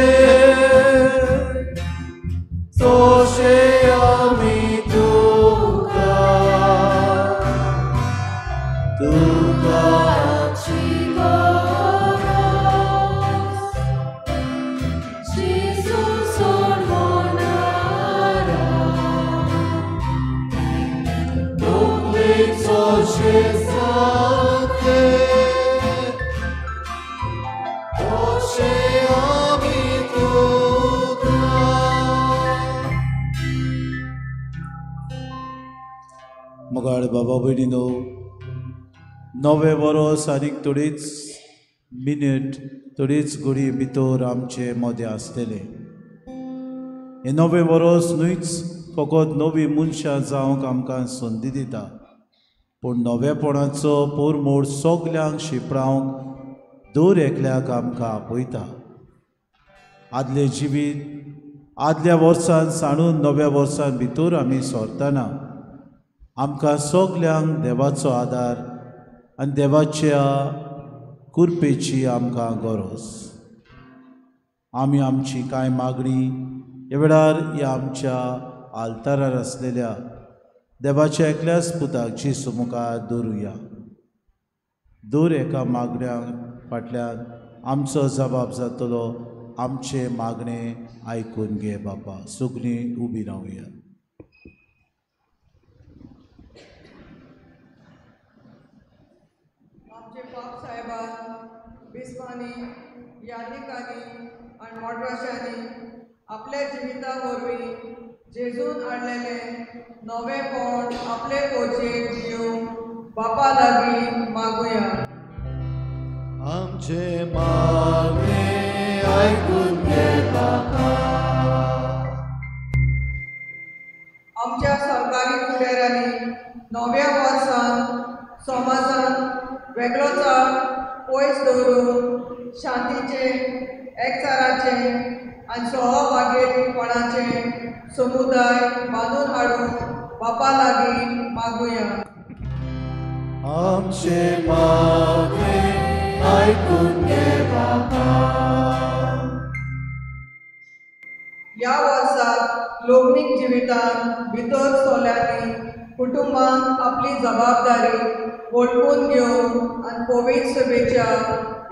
तोशे आमी तुका, तुका आमची गरज, जेजू सोडणारा, तुकलेक तशें जातलें तशें आमी तुका. मोगाळ बाबा भयणीनो, नवें वरोस आनीक थोडीच मिनट थोडीच घडी भितर आमचे मदें आसतलें. हें नवें वरोस न्हूच फकत नवीं मनशां जावंक आमकां संदी दिता, पूण नवेपणाचो पोरमोड सगल्यांक शिंपडावंक दर एकल्याक आमकां आपयता. आदलें जिवीत आदल्या वर्सान साणून नव्या वर्सान भितर आमी सरतना आमकां सगल्यांक देवाचो आदार आनी देवाच्या कृपेची आमकां गरज. आमी आमची कांय मागणी ह्या वेळार ह्या आमच्या आल्तारार आसलेल्या देवाच्या एकल्याच पुताक जेजू मुखार दवरुया. दर एका मागण्या फाटल्यान आमचो जबाब जातलो, आमचे मागणे आयकून घे बापा. सगळीं उबी रावया. आमचे बाप साहेबान, बिस्वांनी, यादनिकांनी आनी मोटराशांनी आपल्या जिविता वरवीं जेजून हाडलेलें नवेंपण आपले पोचयेक दिवंक बापा लागीं मागुया. आमचे मागणे आयकून घे बापा. आमच्या सरकारी फुडाऱ्यांनी नव्या वर्सान समाजान वेगळोचार पयस दवरून शांतीचें, एकचाराचें आनी सहभागीपणाचें समुदाय बांदून हाडूंक बापा लागीं मागुया. आमचे मागणे आयकून घे बापा. ह्या वर्साक लोकनीक जिवितांत भितर सोल्यांनी कुटुंबान आपली जबाबदारी वळखून घेवन आनी पवित्र सभेच्या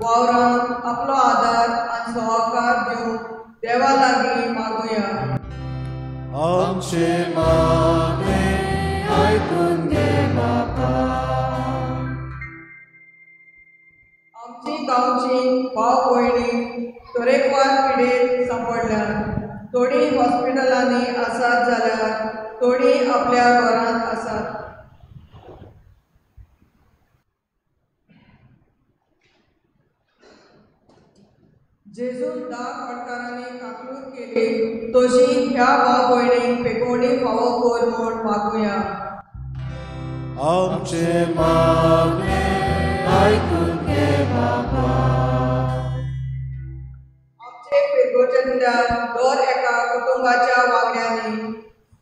वावरांत आपलो आदार आनी सहकार दिवंक देवा लागीं मागुया. आमचे मागणे आयकून घे बापा. आमची गांवची भाव भयणी तरेकवार पिडेंत सांपडल्यात. थोडीं हॉस्पिटलांनी आसात जाल्यार थोडीं आपल्या घरांत आसात. जेजून 10 खोटकारांनी काकलूत केली तशी ह्या भाव भयणींक पेकोवणी फावो कर म्हूण मागुया. आमचे मागणे आयकून घे बापा. आमचे फिरगोजेंतल्या दर एका कुटुंबाच्या वांगड्यांनी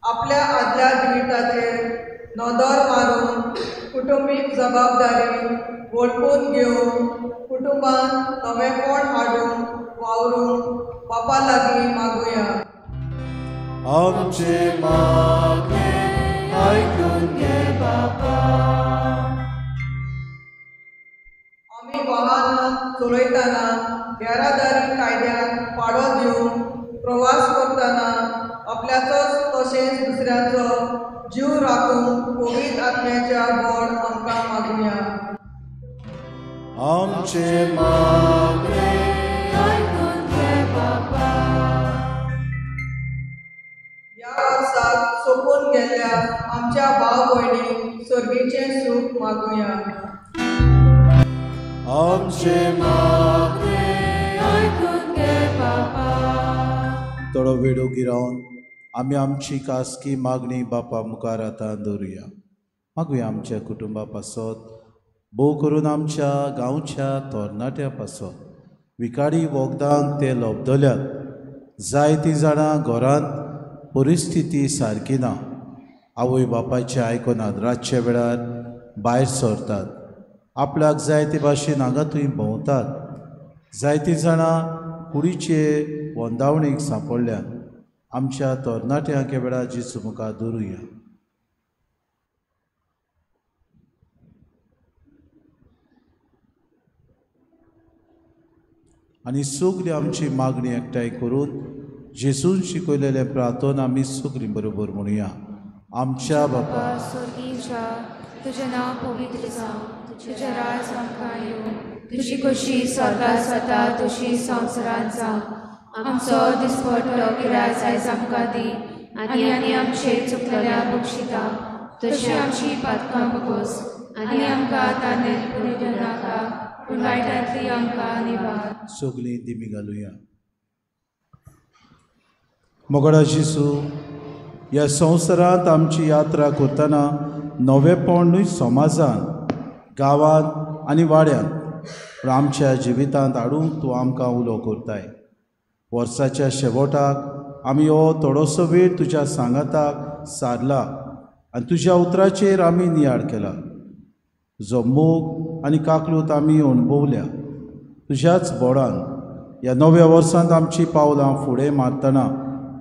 आपल्या आदल्या जिविताचेर नदर मारून कुटुंबीक जबाबदारी वळखून घेवन कुटुंबांत नवेंपण हाडूंक वावरूंक बापा लागीं मागुया. आमचे मागणे आयकून घे बापा. आमी वाहनां चलयतना येरादारी कायद्याक पाळो दिवन प्रवास करतना आपल्याचोच तशेंच दुसऱ्याचो जीव राखूंक पवित्र आत्म्याच्या बळ आमकां मागुया. आमचे मागणे आयकून घे बापा. ह्या वर्साक सोंपून गेल्ल्या आमच्या भाव भयणींक सर्गीचें सूख मागुया. आमचे मागणे आयकून घे बापा. थोडो वेळ ओगी रावन आमी आमची खासगी मागणी बापा मुखार आतां दवरुया. मागुया आमच्या कुटुंबा पासत, भोव करून आमच्या गांवच्या तरणाट्या पासत. विखारी वखदांक ते लब्दल्यात. जायतीं जाणां घरांत परिस्थिती सारकी ना, आवय बापायचें आयकनात, रातच्या वेळार भायर सरतात, आपल्याक जाय ते भाशेन हांगा थंय भोंवतात. जायतीं जाणां कुडीचे वंदावणीक सांपडल्यात. आमच्या तरणाट्यांक ह्या वेळार जेजू मुखार दवरुया. आनी सगळी आमची मागणी एकठांय करून जेजून शिकयलेलें प्रार्थना आमी सगळीं बरोबर म्हणुया. आमच्या बापा स्वर्गीच्या तुझें नांव पवित्र जावं, तुजें राज आमकां येवं, तुजी खोशी स्वर्गार जाता तशी संवसारांत जावं. आमचो दिसपट्टो गिरास आयज आमकां दी आनी आनी आमचे चुकलेल्या बक्षिता तशी आमची पातकां बगोस आनी आमकां ताणें पुरो नाका पूण वायटांतली आमकां निवार. सगळीं दिमी घालुया. मोगडा जेजू, ह्या संवसारांत आमची यात्रा करतना नवेपण न्हय समाजांत, गांवांत आनी वाड्यांत पूण आमच्या जिवितांत हाडूंक तूं आमकां उलो करताय. वर्साच्या शेवटाक आमी हो थोडोसो वेळ तुज्या सांगाताक सारला आनी तुज्या उतराचेर आमी नियाळ केला. तुजो मोग आनी काकलूत आमी अणभवल्या. तुज्याच बोडान ह्या नव्या वर्सांत आमची पावलां फुडें मारतना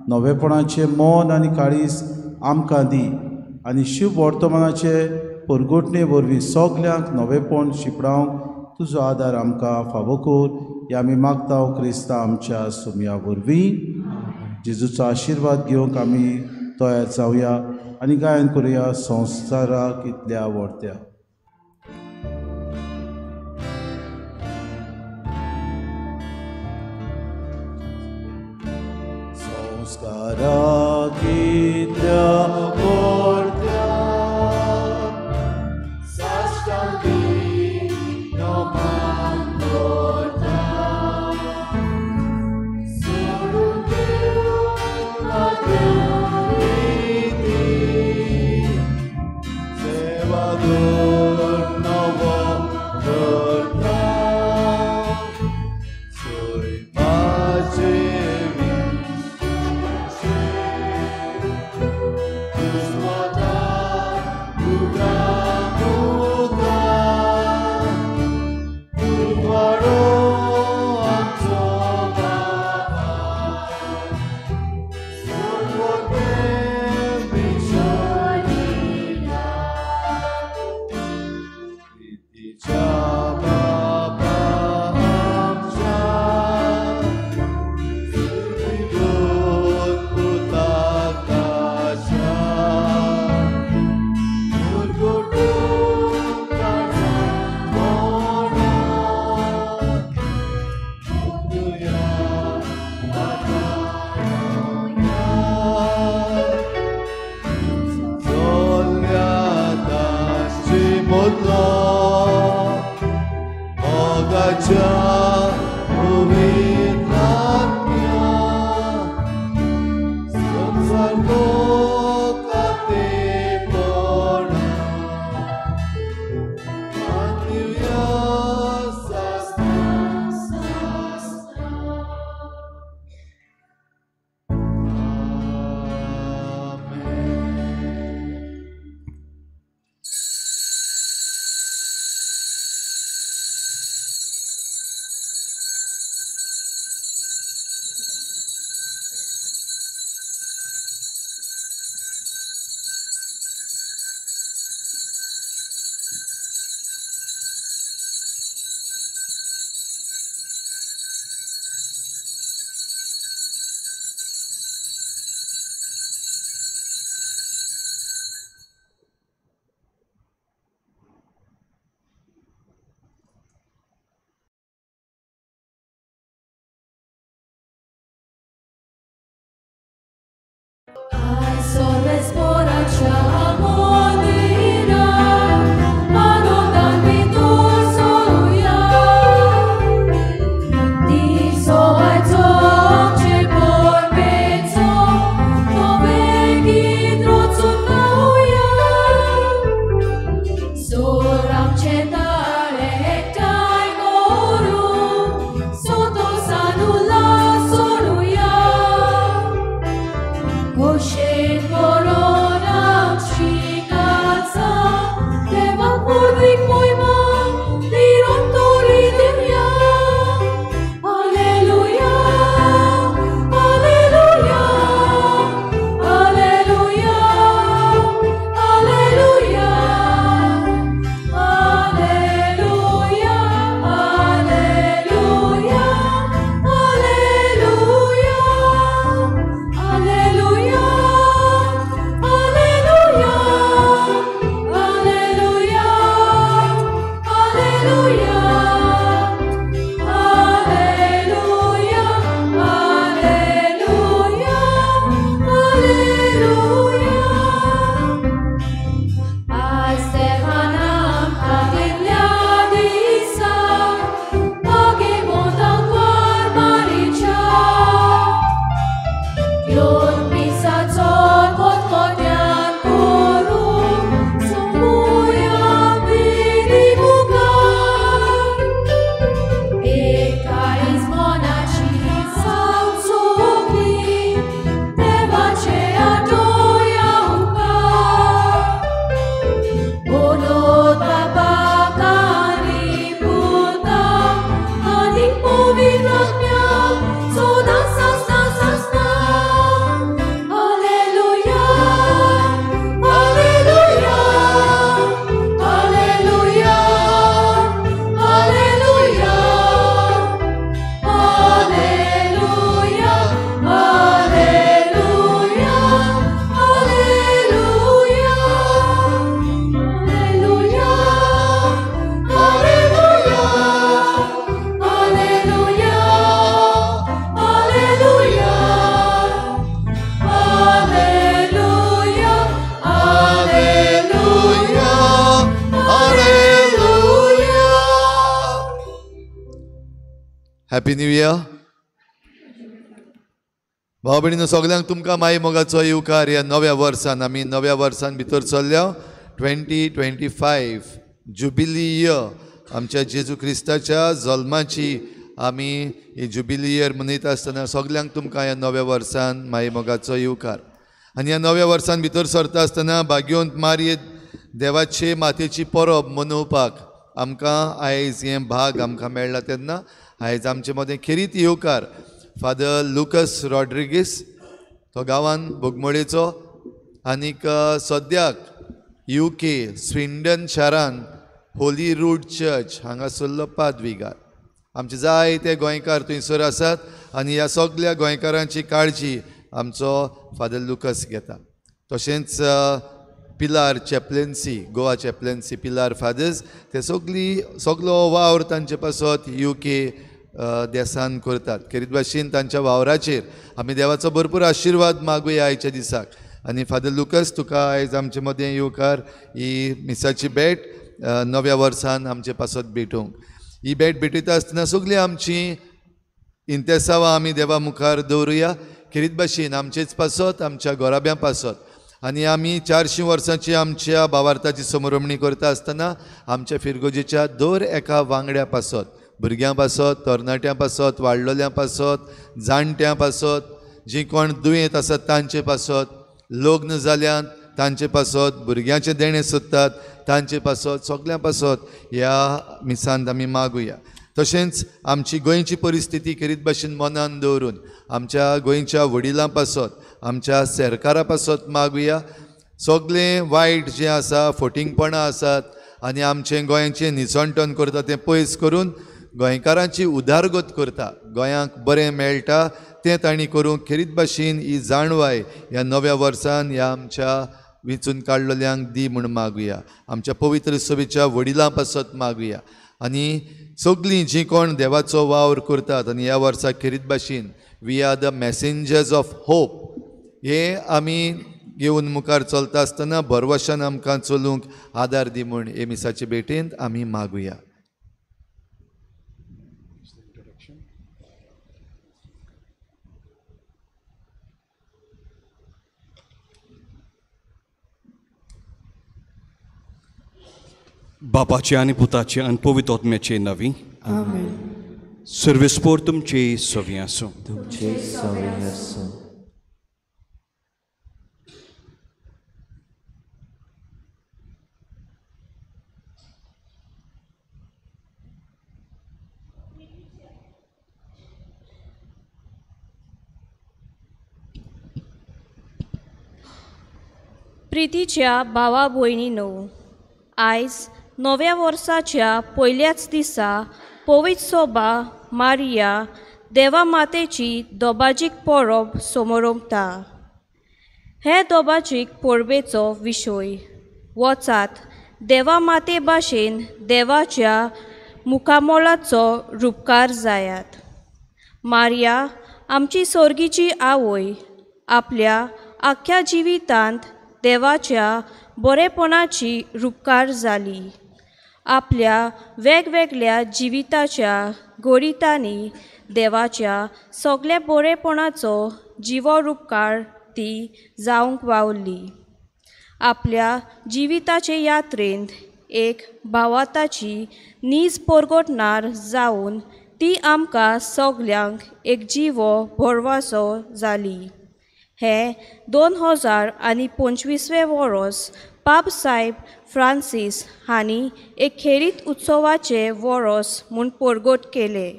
नवेपणाचें मन आनी काळीज आमकां दी आनी शिव वर्तमानाचे परगटणे वरवीं सगल्यांक नवेपण शिंपडावंक तुजो आदार आमकां फावो कर. ह्या आमी मागता क्रिस्ता आमच्या सुमया वरवीं. जेजूचो आशिर्वाद घेवंक आमी तयार जावया आनी गायन करुया संवसाराक इतल्या व्हरत्या. संस्काराक इतल्या व्हरत्या साश्टांगी नमन करता, सोडून दिवन रीती सेवा धर नवो करता, सैमाचे Happy new year. भाव भयणीनो सगल्यांक तुमकां माई मोगाचो येवकार. ह्या नव्या वर्सान आमी नव्या वर्सान भितर चल्ल्या. 2025 जुबिली इयर, आमच्या जेजू क्रिस्ताच्या जल्माची आमी ही जुबिली इयर मनयता आसतना सगल्यांक तुमकां ह्या नव्या वर्सान माई मोगाचो येवकार. आनी ह्या नव्या वर्सान भितर सरता आसतना भाग्यवंत मारये देवाचे मातेची परब मनोवपाक आमकां आयज हें भाग आमकां मेळ्ळा. तेन्ना आयज आमचे मदें खेरीत येवकार फादर लुकस रॉड्रिगीस, तो गांवान बोगमोळेचो आनीक सद्याक UK स्विंडन शारान होली रूड चर्च हांगासरलो पादविगार. आमचे जायते गोंयकार थंयसर आसात आनी ह्या सगल्या गोंयकारांची काळजी आमचो फादर लुकस घेता. तशेंच Pilar chaplaincy, Goa chaplaincy Pilar fathers, ते सगळी सगलो वावर तांचे पासत UK देसान करतात. खेरीत भाशेन तांच्या वावराचेर आमी देवाचो भरपूर आशिर्वाद मागुया आयच्या दिसाक. आनी फादर लुकस, तुका आयज आमचे मदें येवकार ही मिसाची भेट नव्या वर्सान आमचे पासत भेटूंक. ही भेट भेटयता आसतना सगळीं आमची इंतेसांवां आमी देवा मुखार दवरुया. खेरीत भाशेन आमचेच पासत, आमच्या घराब्यां पासत आनी आमी 400 वर्सांची आमच्या भावार्थाची समरमणी करता आसतना आमच्या फिरगोजेच्या दर एका वांगड्या पासत, भुरग्यां पासत, तरणाट्यां पासत, वाडलोल्यां पासत, जाणट्यां पासत, जीं कोण दुयेंत आसात तांचे पासत, लग्न जाल्यात तांचे पासत, भुरग्यांचें देणें सोदतात तांचे पासत, सगल्यां पासत ह्या मिसांत आमी मागुया. तशेंच आमची गोंयची परिस्थिती खेरीत भाशेन मनान दवरून आमच्या गोंयच्या वडिलां पासत, आमच्या सरकारा पासत मागुया. सगळें वायट जें आसा, फटींगपणां आसात आनी आमचें गोंयचें निसणटण करता तें पयस करून गोंयकारांची उदारगत करता, गोंयांक बरें मेळटा तें तांणी करूंक खेरीत भाशेन ही जाणवाय ह्या नव्या वर्सान ह्या आमच्या विंचून काडलेल्यांक दी म्हूण मागुया. आमच्या पवित्र सभेच्या वडिलां पासत मागुया. आनी सगळीं जीं कोण देवाचो वावर करतात आनी ह्या वर्सा खेरीत भाशेन we are the messengers of hope हे आमी घेवन मुखार चलता आसतना भरवशान आमकां चलूंक आदार दी म्हूण हे मिसाचे भेटेंत आमी मागुया. बापाचे आनी पुताचे आनी पवित्र आत्म्याचे नवी आमेन. सर्वेस्पोर तुमचे सवी आसूं. तुमचे सवी आसूं. प्रितीच्या भावा भयणीनो, आयज नव्या वर्साच्या पयल्याच दिसा पवित्र सोबा मारिया देवा मातेची दोबाजीक परब समोरमता. हे दोबाजीक परबेचो विशय वचात देवा माते भाशेन देवाच्या मुखामोलाचो रुपकार जायात. मारिया आमची सोर्गीची आवय आपल्या आख्ख्या जिवितांत देवाच्या बरेपणाची रुपकार जाली. आपल्या वेगवेगळ्या जिविताच्या घडितांनी देवाच्या सगल्या बरेपणाचो जिवो रुपकार ती जावंक वावरली. आपल्या जिविताचे यात्रेंत एक भावाताची नीज परगटणार जावन ती आमकां सगल्यांक एक जिवो भरवासो जाली. हे 2025 वर्स पाप साहेब फ्रांसीस हांणी एक खेरीत उत्सवाचें वर्स म्हूण परगट केलें.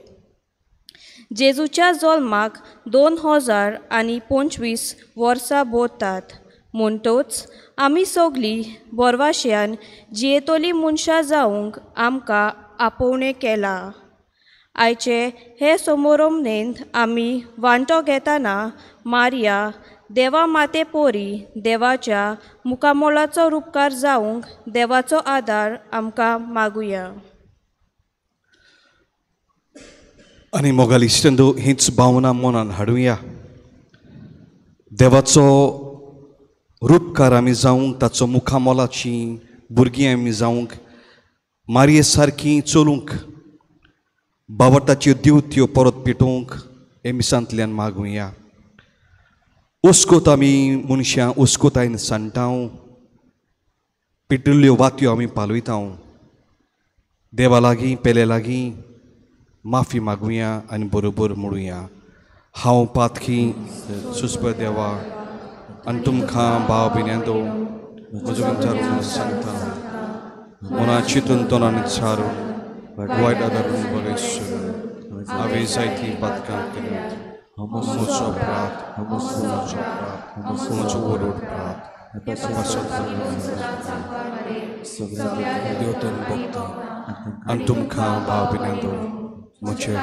जेजूच्या जल्माक 2025 वर्सां भरतात म्हणटच आमी सगळीं भरवाश्यान जियेतली मनशां जावंक आमकां आपोवणें केलां. आयचे हे समारंभेंत आमी वांटो घेतना मारिया देवा माते पोरी देवाच्या मुखामोलाचो रुपकार जावंक देवाचो आदार आमकां मागुया. आनी मोगाल इश्टंदू हीच भावना मनान हाडुया. देवाचो रुपकार आमी जावंक, ताचो मुखामोलाची भुरगीं आमी जावंक, मारये सारकी चलूंक भावार्थाच्यो दिवत्यो परत पेटोवंक हे मिसांतल्यान मागुया. उस्कोत आमी मनशां उस्कोतायन सांडटाव, पेटिल्ल्यो वात्यो आमी पालयताव. देवा लागीं पेले लागीं माफी मागुया आनी बरोबर म्हणुया, हांव पातकी सुस्प देवा आनी तुमकां भाव भिन्यांदो म्हजो विचारून सांगता, मना चिंतून तोंडान चारून वायट आदारून बरें सोडून हांवें जायतीं पातकां केल्यात. म्हजो अपराध, म्हजो अपराध, म्हजो वरोड अपराध. देवतन भोगता आनी तुमकां भाव भिन्यांदो म्हजें.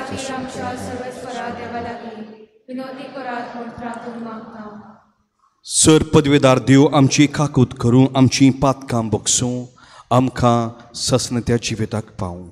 सर पदवेदार देव आमची काकूत करूं, आमची पातकां बगसूं, आमकां ससनत्या जिविताक पावूं.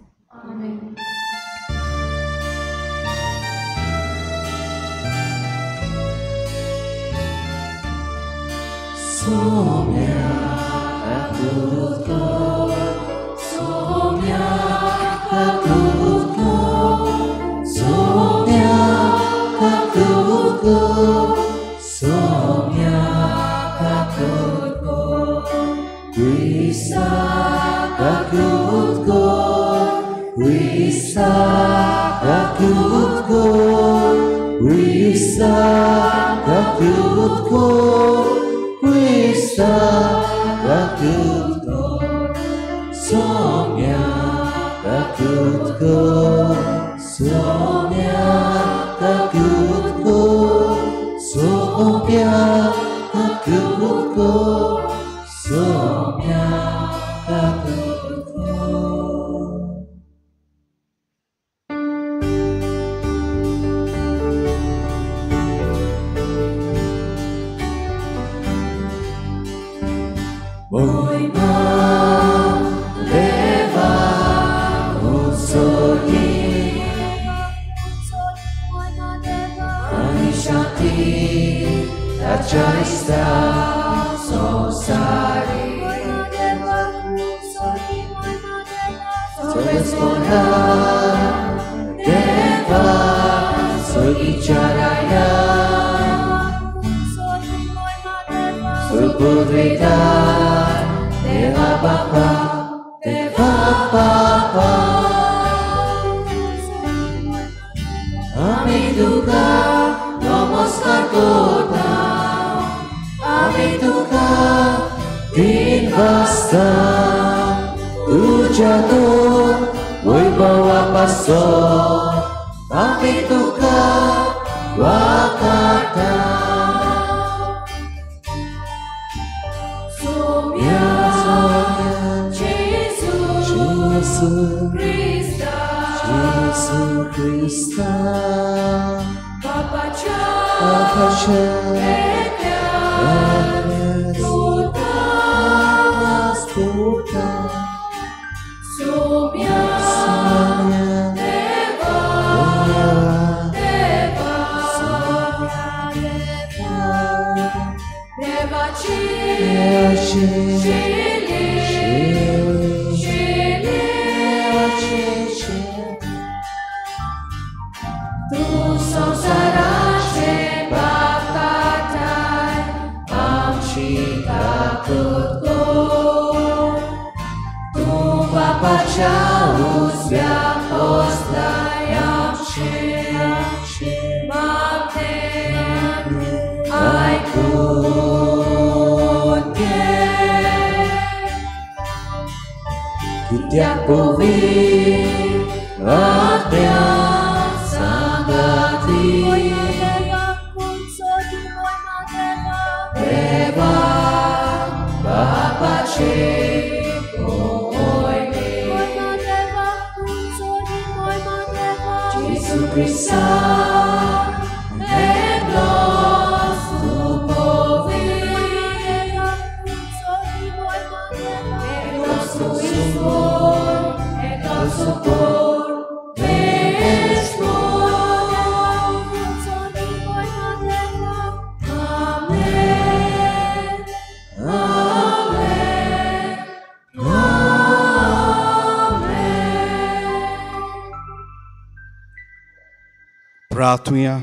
प्रार्थुया.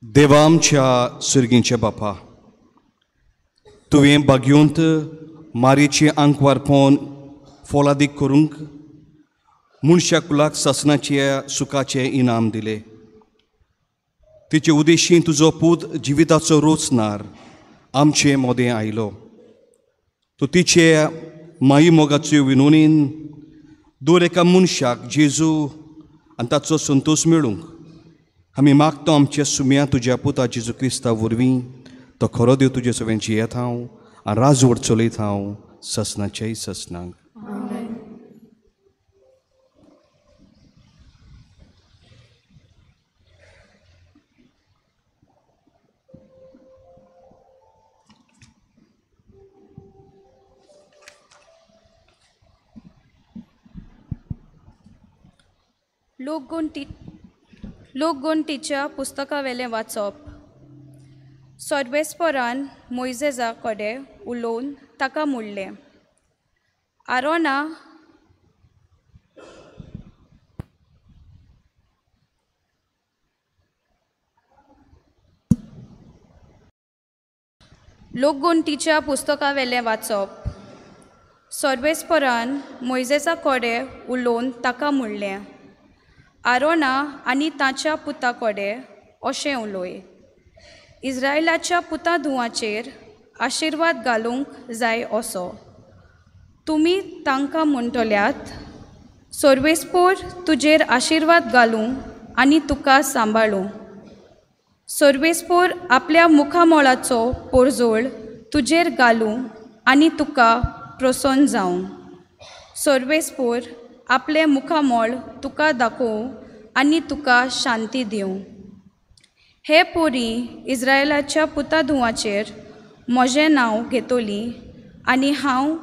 देवा आमच्या सुर्गींच्या बापा, तुवें बागयोंत मारयेचें आंकवारपण फोलादीक करूंक मनशा कुलाक सासणाच्या सुखाचें इनाम दिलें. तिचे उदेशीं तुजो पूत जिविताचो रोचनार आमचे मोदें आयलो. तूं तिचे माई मोगाच्यो विनोनीन दर एका मनशाक जेजू आनी ताचो संतोश मेळूंक आमी मागता आमच्या सुम्या तुज्या पुता जेजू क्रिस्ता वरवीं. तो खरो देव तुजे सगळ्यां जियेत हांव आनी राजवट चलयत हांव ससनाच्याय ससनाक. लोकगणतीच्या पुस्तकावेलें वाचप. सर्वेस्परान मोयजेजा कडेन उलोवन ताका म्हणलें, आरोना लोकगणतीच्या पुस्तकावेलें वाचप. सर्वेस्परान मोयजेसा कडेन उलोवन ताका म्हणलें, आरोना आनी ताच्या पुता कडेन अशें उलोय, इस्रायलाच्या पुता धुवांचेर आशिर्वाद घालूंक जाय असो तुमी तांकां म्हणटल्यात, सर्वेस्पोर तुजेर आशिर्वाद घालूं आनी तुका सांबाळूं. सर्वेस्पोर आपल्या मुखामळाचो पोरजोळ तुजेर घालूं आनी तुका प्रसन्न जावं. सर्वेस्पोर आपलें मुखामळ तुका दाखोवं आनी तुका शांती दिवं. हे पोरी इस्रायलाच्या पुता धुवांचेर म्हजें नांव घेतली आनी हांव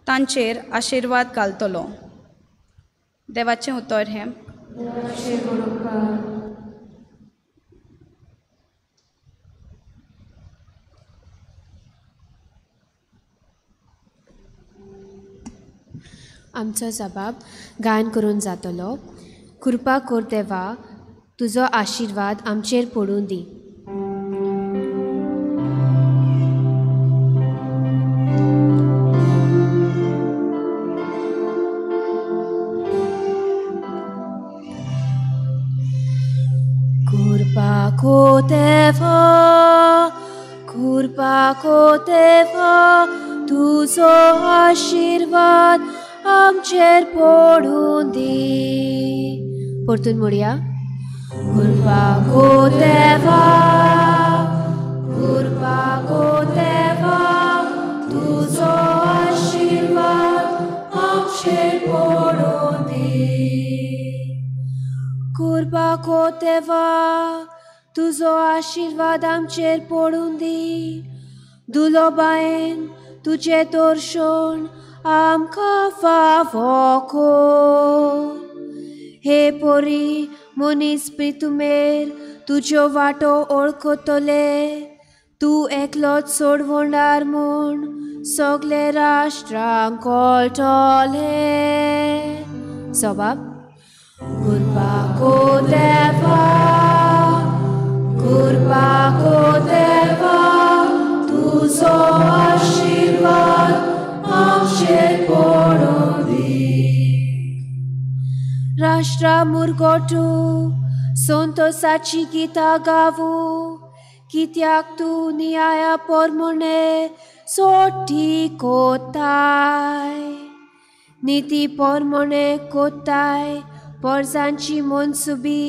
तांचेर आशिर्वाद घालतलो. देवाचें उतर हें. आमचो जबाब गायन करून जातलो. कृपा कर देवा, तुजो आशिर्वाद आमचेर पडूं दी. कृपा को देवा, कृपा को देवा, तुजो आशिर्वाद आमचेर पडूं दी. परतून म्हणया. कृपा को देवा, कृपा को देवा, तुजो आशिर्वाद आमचेर पडूं दी. कृपा को देवा, तुजो आशिर्वाद आमचेर पडूं दी. दुलोबायेन तुजें दर्शन आमकां फावो कर. हे पोरी मनीस प्रितुमेर तुज्यो वाटो ओळखतले. तूं एकलोच सोडवणार म्हूण सगळे राष्ट्रांक कळटलें. सबाब. कृपा को देवा, कृपा को देवा, तुजो आशिर्वाद आमचेर पडूं दी. राष्ट्रा मुरगोटू संतोषाची गितां गावू, कित्याक तूं न्याया परमणे सोटी कोताय, निती परमणे कोताय पोरजांची मनसुबी.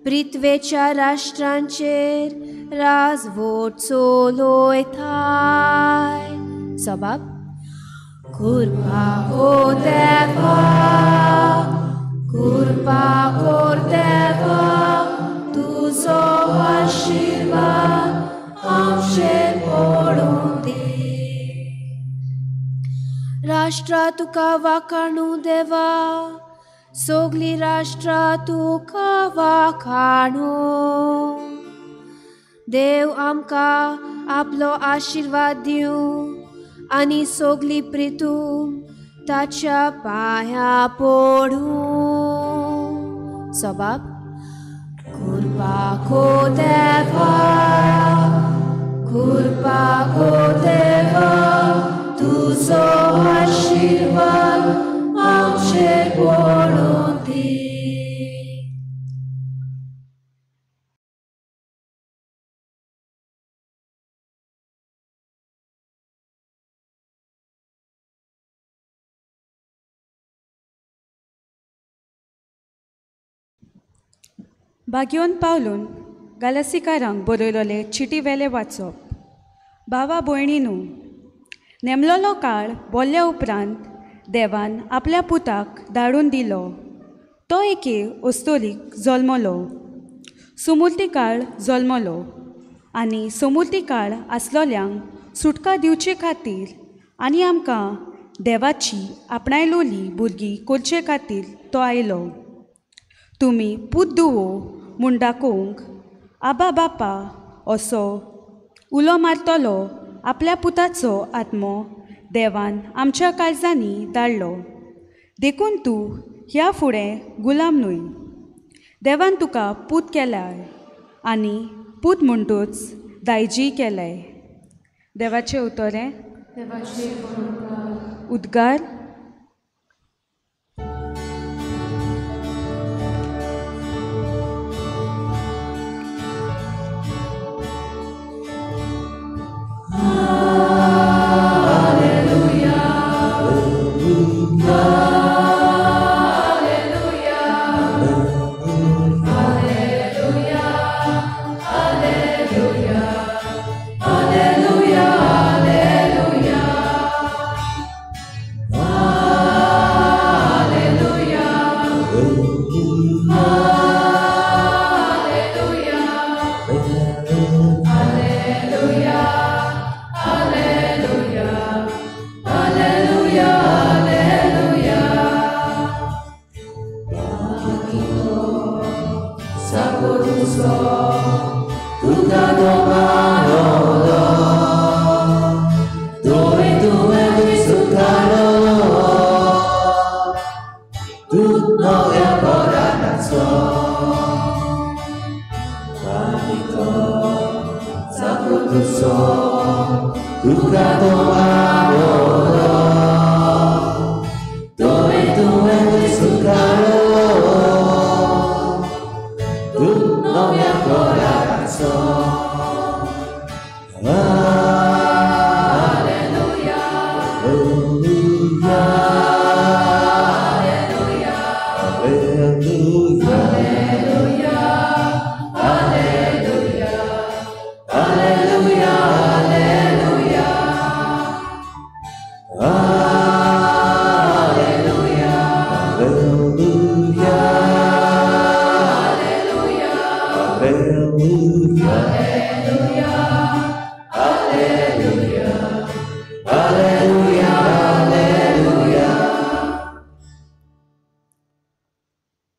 पृथ्वेच्या राष्ट्रांचेर राजवट चलयताय. सबाब. कृपा को देवा, कृपा कर देवा, तुजो आशिर्वाद आमचेर पडूं दी. राष्ट्रा तुका वाखाणू देवा, सगळीं राष्ट्रां तुका वाखाणू. देव आमकां आपलो आशिर्वाद दिवं आनी सगळी प्रितूम ताच्या पांया पडूं. सबाब कृपा को देवा, कृपा को देवा, तुजो आशिर्वाद आमचेर पडूं दी. बागयोन पावलून गालासीकारांक बरयलोले चिटी वेले वाचप. भावा भयणीनू, नेमलोलो काळ बोल्ल्या उपरांत देवान आपल्या पुताक धाडून दिलो. तो एके अस्तोरीक जल्मलो, समुर्ती काळ जल्मलो आनी समुर्ती काळ आसलोल्यांक सुटका दिवचे खातीर आनी आमकां देवाची आपणायलोली भुरगीं करचे खातीर तो आयलो. तुमी पूत दुवो म्हूण दाखोवंक आबा बापा असो उलो मारतलो आपल्या पुताचो आत्मो देवान आमच्या काळजांनी धाडलो. देखून तूं ह्या फुडें गुलाम न्हय, देवान तुका पूत केलाय आनी पूत म्हणटूच दायजी केलाय. देवाचें उतर हें. उद्गार.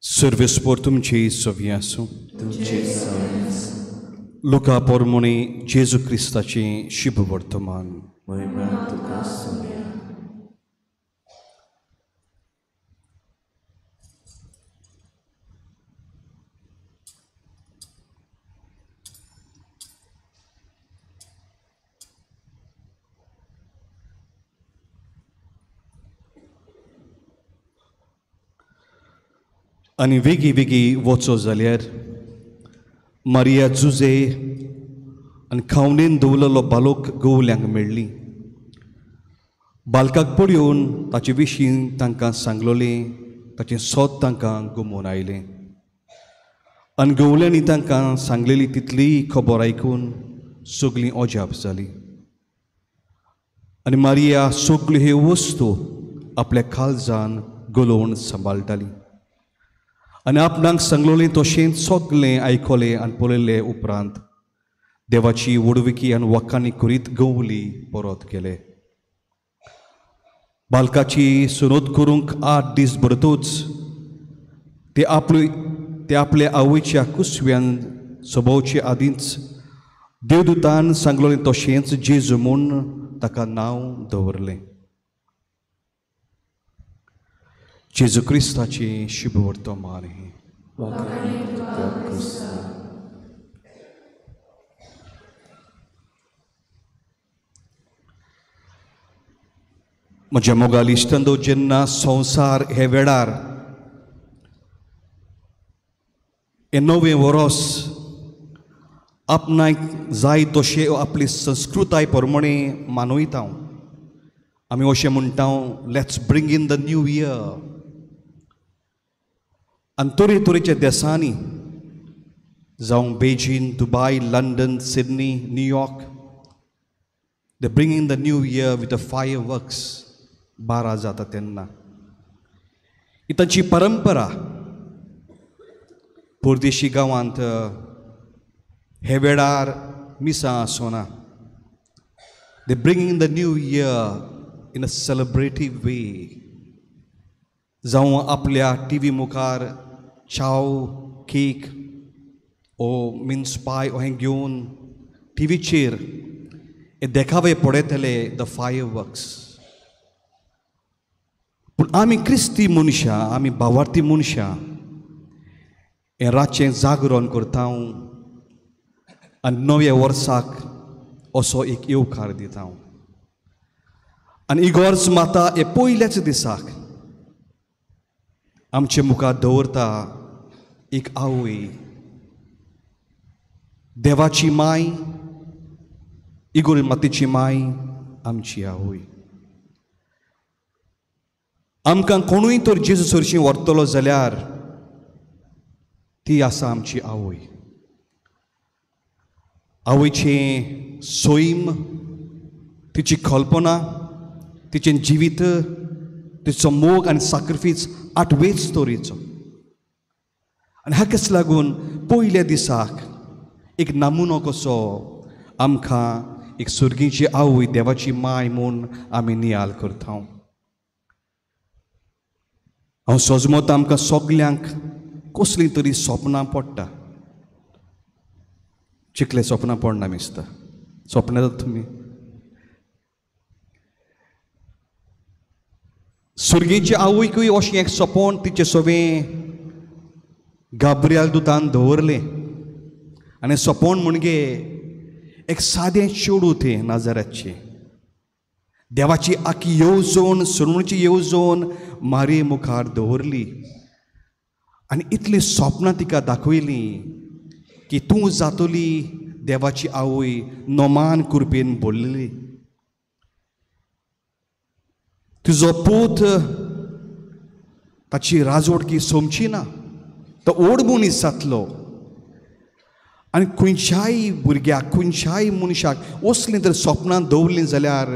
सर्वेस्पोर तुमची सवी आसूं. लुका पोरमोणी जेजू क्रिस्ताचें शुभ वर्तमान. आनी वेगीं वेगीं वचो जाल्यार मारिया जुजे आनी खावणेन दवरलेलो बालोक गवल्यांक मेळ्ळी. बालकाक पळोवन ताचे विशीं तांकां सांगलोलें, ताचें सोद तांकां गुमोवन आयलें. आनी गवल्यांनी तांकां सांगलेली तितली खबर आयकून सगळीं अजाप जाली. आनी मारिया सगल्यो ह्यो वस्तू आपल्या काळजान गलोवन सांबाळटाली आनी आपणाक सांगलोलें तशेंच सगळें आयकलें आनी पळयलें उपरांत देवाची व्हडविकी आनी वाखाणी करीत गवली परत गेले. बालकाची सुनोद करूंक 8 दीस भरतूच ते आपले आवयच्या कुसव्यान सभावचे आदींच देवदूतान सांगलोलें तशेंच जेजू म्हूण ताका नांव दवरलें. जेजू क्रिस्ताची शुभ वर्तमान. म्हज्या मोगाल इश्टांनो, जेन्ना संवसार हे वेळार हे नवें वरोस आपणाक जाय तशें आपली संस्कृताय प्रमाणे मानयता, आमी अशें म्हणटा, let's bring in the new year. आनी तरेतरेच्या देसांनी, जावं Beijing, Dubai, London, Sydney, New York, they bring in the new year with the fireworks. 12 जाता तेन्ना ही तांची परंपरा. परदेशी गांवांत हे वेळार मिसां आसना. They bring in the new year in a celebrative way. जावं आपल्या टी व्ही मुखार चाव, केक ओ मिन्स पाय हें घेवन टी व्हीचेर हे देखावे पळयतले, the fire works. पूण आमी क्रिस्ती मनशां, आमी भावार्थी मनशां हें रातचें जागरण करता आनी नव्या वर्साक असो एक येवकार दिता. आनी इगोर्ज माता हे पयल्याच दिसाक आमचे मुखार दवरता एक आवय, देवाची माय, इगोर्ज मातेची माय, आमची आवय. आमकां कोणूय तर जेजू सरशीं व्हरतलो जाल्यार ती आसा आमची आवय. आवयचें सैम, तिची कल्पना, तिचें जिवीत, तिचो मोग आनी साक्रिफीस आठवेच तरेचो. आनी हाकाच लागून पयल्या दिसाक एक नमुनो कसो आमकां एक सुर्गीची आवय, देवाची माय म्हूण आमी नियाल करता. हांव सोजमत आमकां सगल्यांक कसलीं तरी सपनां पडटा. चिकले सपनां पडना मिसता, सपनां जाता तुमी. सुर्गीचे आवयकूय अशें एक सपन तिचें सवें गाब्रियाल दुतान दवरलें. आनी सपन म्हणजे एक सादें चेडूं तें नाजाराचें, देवाची आखी येवजण, सुरवणची येवजण मारये मुखार दवरली आनी इतलीं सपनां तिका दाखयलीं की तूं जातली देवाची आवय, नोमान कृपेन भरलेली. तुजो पूत ताची राजवटकी सोमची ना, तो व्हड मनीस जातलो. आनी खंयच्याय भुरग्याक, खंयच्याय मनशाक असलीं तर सपनां दवरलीं जाल्यार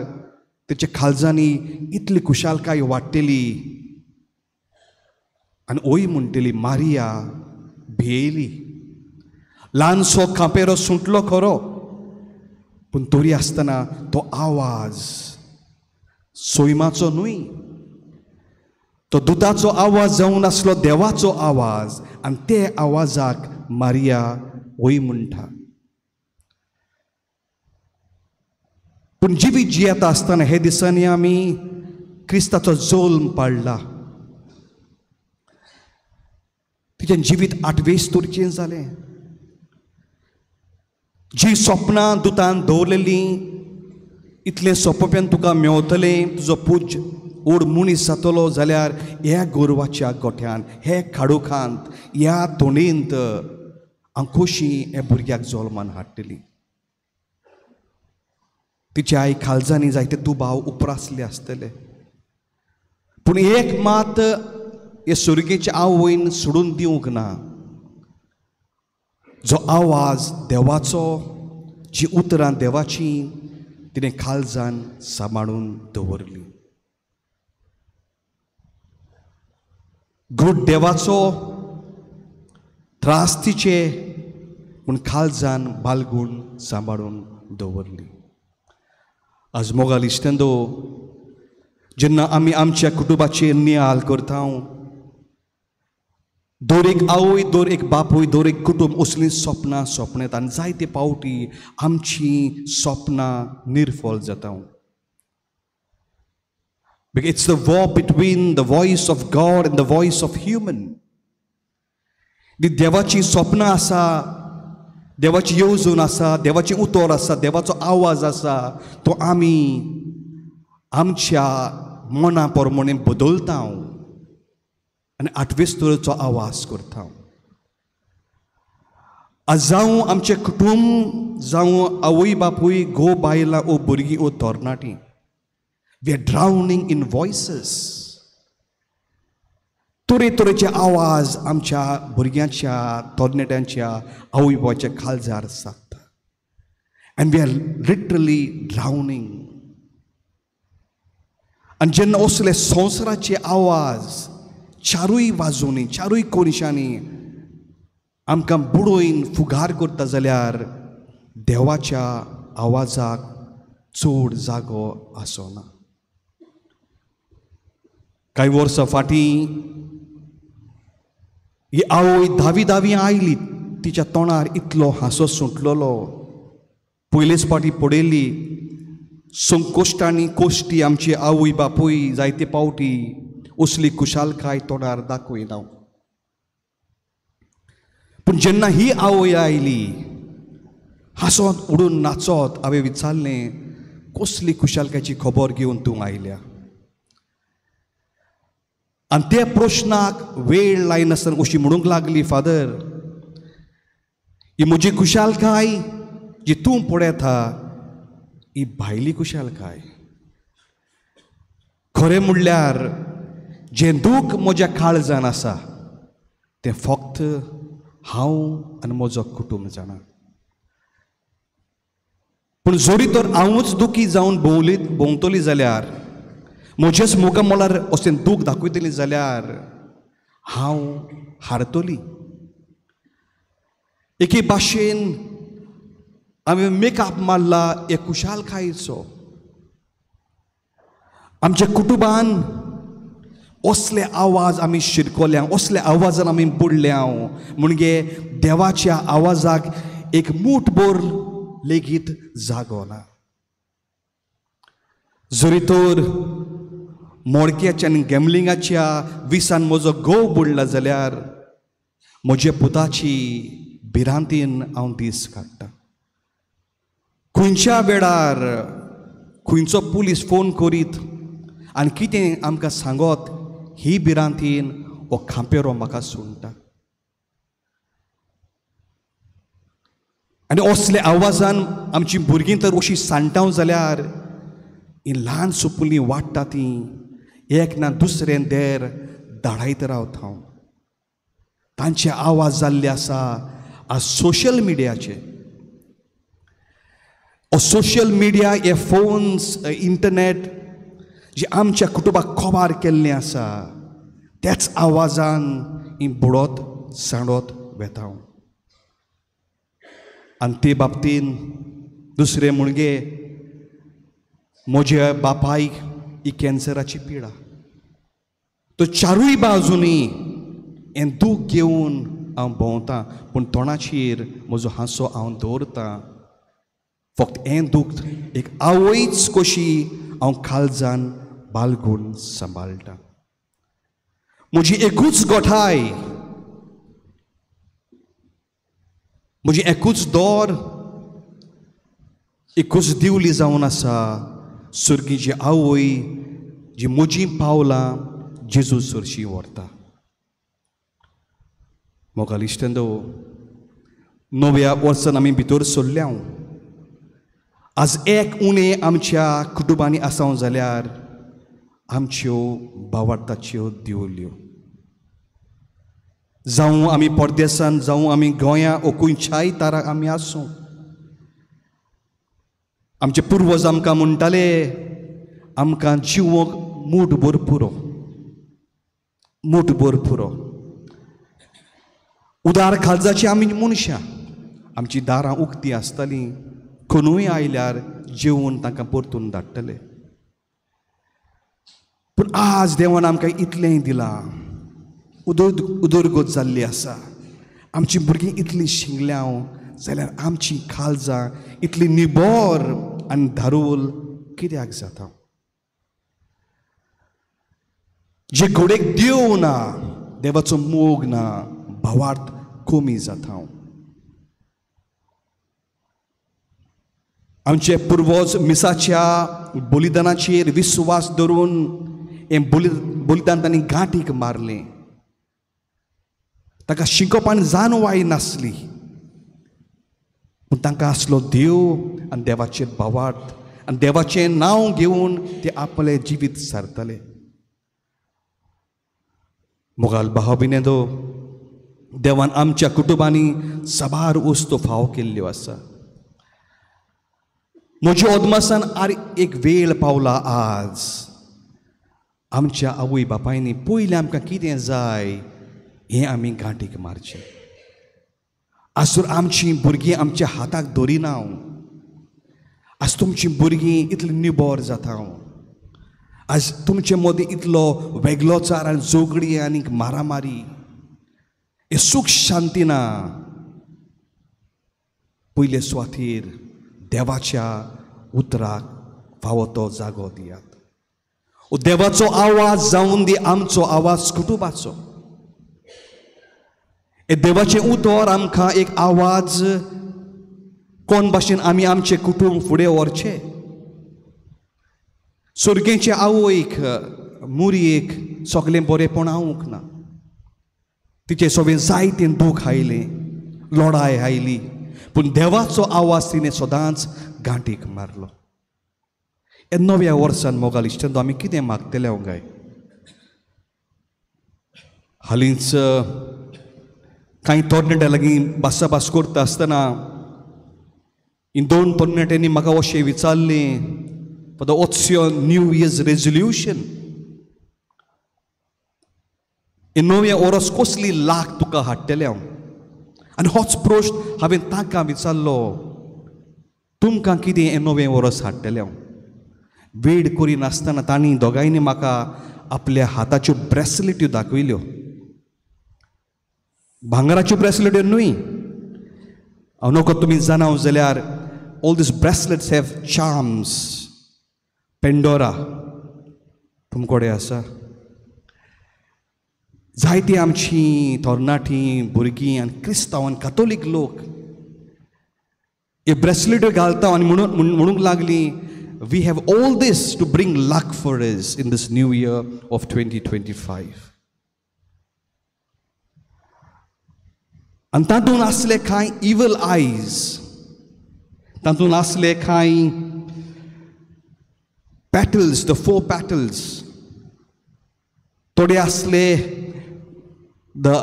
तेच्या खालजांनी इतली खुशालकाय वाडटली. आनी ओय म्हणटली मारिया भियेली. ल्हानसो कांपेरो सुटलो खरो, पूण तरी आसतना तो आवाज सैमाचो न्हय, तो दुताचो आवाज जावन आसलो देवाचो आवाज. आनी ते आवाजाक मारिया वय म्हणटा. पूण जिवीत जियेता आसतना हे दिसांनी आमी क्रिस्ताचो जल्म पाडला. तिचें जिवीत आठवेच तरेचें जालें. जी सपनां दुतान दवरलेलीं इतलें सोंपेपण तुका मेवतलें, तुजो पूज ओड मनीस जातलो जाल्यार ह्या गोरवाच्या गोठ्यान, हे खाडोखांत, ह्या तोंडेंत हांव खोशी ह्या भुरग्याक जल्मान हाडटली. तिच्या आई खालजांनी जायते दुबाव उप्रासले आसतले, पूण एक मात हे सुर्गेच्या आवयन सोडून दिवंक ना. जो आवाज देवाचो, जी उतरां देवाची तिणें खालजान सांबाळून दवरली. घट देवाचो, त्रास तिचे, पूण खालजान बालगूण सांबाळून दवरली. आज मोगाल इश्टेंदो, जेन्ना आमी आमच्या कुटुंबाचेर नियाळ करता, दर एक आवय, दर एक बापूय, दर एक कुटुंब असलीं सपनां सपनेत आनी जायते पावटी आमचीं सपनां निर्फळ जाता. Because it's the war between the voice of God and the voice of human. ती देवाची स्वप्नां आसा, देवाची येवजण आसा, देवाचें उतर आसा, देवाचो आवाज आसा, तो आमी आमच्या मना प्रमाणे बदलता आनी आठवेस्तरचो आवाज करता. आज जावं आमचें कुटूंब, जावं आवय बापूय, घोव बायलां ओ भुरगीं ओ तरणाटीं, we are drowning in voices. तरेतरेचे आवाज आमच्या भुरग्यांच्या, तरणाट्यांच्या, आवय बापायच्या काळजार सादता and we are literally drowning. आनी जेन्ना असले संवसाराचे आवाज चारूय बाजूंनी, चारूय कोनशांनी आमकां बुडोवन फुगार करता जाल्यार देवाच्या आवाजाक चड जागो आसना. कांय वर्सां फाटीं ही आवय धावी धावी आयली, तिच्या तोंडार इतलो हांसो सुटलेलो, पयलेच फावटी पळयली संकोश्टांनी कोश्टी आमची आवय बापूय जायते पावटी असली खुशालकाय तोंडार दाखयना. पूण जेन्ना ही आवय आयली हांसत उडून नाचत, हांवें विचारलें कसली खुशालकायची खबर घेवन तूं आयल्या? आनी त्या प्रश्नाक वेळ लायनासतना अशी म्हणूंक लागली, फादर, ही म्हजी खुशालकाय जी तूं पळयता ही भायली खुशालकाय. खरें म्हणल्यार जें दूख म्हज्या काळजान आसा तें फक्त हांव आनी म्हजो कुटूंब जाणा. पूण जरी तर हांवूच दुखी जावन भोंवतली जाल्यार, म्हजेच मुखा मळार अशें दूख दाखयतली जाल्यार हांव हारतली. एके भाशेन हांवें मेकअप मारला एक खुशालकायेचो. आमच्या कुटुंबान असले आवाज आमी शिरकल्या, असले आवाजान आमी बुडल्या म्हणजे देवाच्या आवाजाक एक मूठभर लेगीत जागो ना. जरी तर मोडक्याच्या आनी गॅमलिंगाच्या विसान म्हजो घोव बुडला जाल्यार म्हज्या पुताची भिरांतीन हांव दीस काडटा. खंयच्या वेळार खंयचो पुलीस फोन करीत आनी कितें आमकां सांगत ही भिरांतीन हो खांपेरो म्हाका सुणटा. आनी असल्या आवाजान आमची भुरगीं तर अशी सांडटाव जाल्यार ही ल्हान सुपुल्लीं वाडटा ती एक ना दुसरें देर धाडायत रावता हांव. तांचे आवाज जाल्ले आसा आज सोशल मिडियाचे. सोशल मिडिया हे फोन्स, इंटरनेट जे आमच्या कुटुंबाक खबार केल्लें आसा त्याच आवाजान ही बुडत सांडत वेता. आनी ते बाबतीन दुसरें म्हणजे म्हज्या बापायक ही कॅन्सराची पिडा, तो चारूय बाजूंनी हें दूख घेवन हांव भोंवतां, पूण तोंडाचेर म्हजो हांसो हांव दवरतां. फक्त हें दूख एक आवयच कशी हांव काळजान बालगून सांबाळटा. म्हजी एकूच गोठाय, म्हजी एकूच दोर, एकूच दिवली जावन आसा सुर्गीची आवय जी म्हजीं पावलां जेजू सरशी व्हरता. मोगाल इश्टंदो, नव्या वर्सान आमी भितर सरल्या. आज एक उणें आमच्या कुटुंबांनी आसा जाल्यार आमच्यो भावार्थाच्यो दिवल्यो. जावं आमी परदेसान, जावं आमी गोंया ओ खंयच्याय ताराक आमी आसूं, आमचे पुर्वज आमकां म्हणटाले आमकां जिवोंक मूठभर पुरो, मूठभर पुरो. उदार काळजाची आमी मनशां, आमची दारां उक्ती आसतालीं, कोणूय आयल्यार जेवन तांकां परतून धाडटले. पूण आज देवान आमकां इतलेंय दिलां, उदरगत जाल्ली आसा. आमची भुरगीं इतलीं शिंगल्या जाल्यार आमची काळजां इतली निबोर आनी धारूल कित्याक जाता? जे घोडेक देव ना, देवाचो मोग ना, भावार्थ कमी जाता. आमचे पुर्वज मिसाच्या बलिदानाचेर विस्वास धरून हें बलिदान तांणी गांठीक मारलें. ताका शिकोवपान जाणवाय नासली, पूण तांकां आसलो देव आनी देवाचेर भावार्थ आनी देवाचें नांव घेवन ते आपलें जिवीत सारताले. मोगाल भाव बिनेदो, देवान आमच्या कुटुंबांनी साबार वस्तू फावो केल्ल्यो आसा. म्हज्या अदमासान आर एक वेळ पावला आज आमच्या आवय बापायनी पयलें आमकां कितें जाय हें आमी गांठीक मारचें. आज तर आमचीं भुरगीं आमच्या हाताक धरिना. आज तुमचीं भुरगीं इतलीं निबर जाता. आज तुमचे मदीं इतलो वेगळोचार आनी झगडीं आनी मारामारी, हें सूख शांती ना. पयले सुवातेर देवाच्या उतराक फावो तो जागो दियात. देवाचो आवाज जावन दी आमचो आवाज कुटुंबाचो. देवाचें उतर आमकां एक आवाज कोण भाशेन आमी आमचें कुटुंब फुडें व्हरचें. सुर्गेचे आवयक मुरयेक सगळें बरेंपण आवूंक ना. तिचें सगळें जायतें दूख आयलें, लढाय आयली, पूण देवाचो आवाज तिणें सदांच गांठीक मारलो. ह्या नव्या वर्सान मोगाल इश्टांनो आमी कितें मागतले हांव काय? हालींच कांय तरणाट्यां लागीं भासाभास करता आसतना हीं दोन तरणाट्यांनी म्हाका अशें विचारलें, for the what's your new year's resolution? हें नव्या वर्स कसली लाख तुका हाडटलें हांव? आनी होच प्रश्न हांवें तांकां विचारलो, तुमकां कितें हें नवें वर्स हाडटलें हांव? वेळ करिनासतना तांणी दोगांयनी म्हाका आपल्या हाताच्यो ब्रेसलेट्यो दाखयल्यो. भांगराच्यो ब्रेसलेट्यो न्हय. हांव नको तुमी जाणाव जाल्यार all these bracelets have charms. Pandora तुमकडे आसा. जायती आमची तरणाटी भुरगीं आनी क्रिस्तांव आनी कातोलीक लोक हे ब्रेसलेट्यो घालता आनी म्हणूंक लागली, we have all this to bring luck for us in this new year of 2025. आनी तातूंत आसले कांय इवल आयज, तातूंत आसले कांय पॅटल्स, the four petals, थोडे आसले the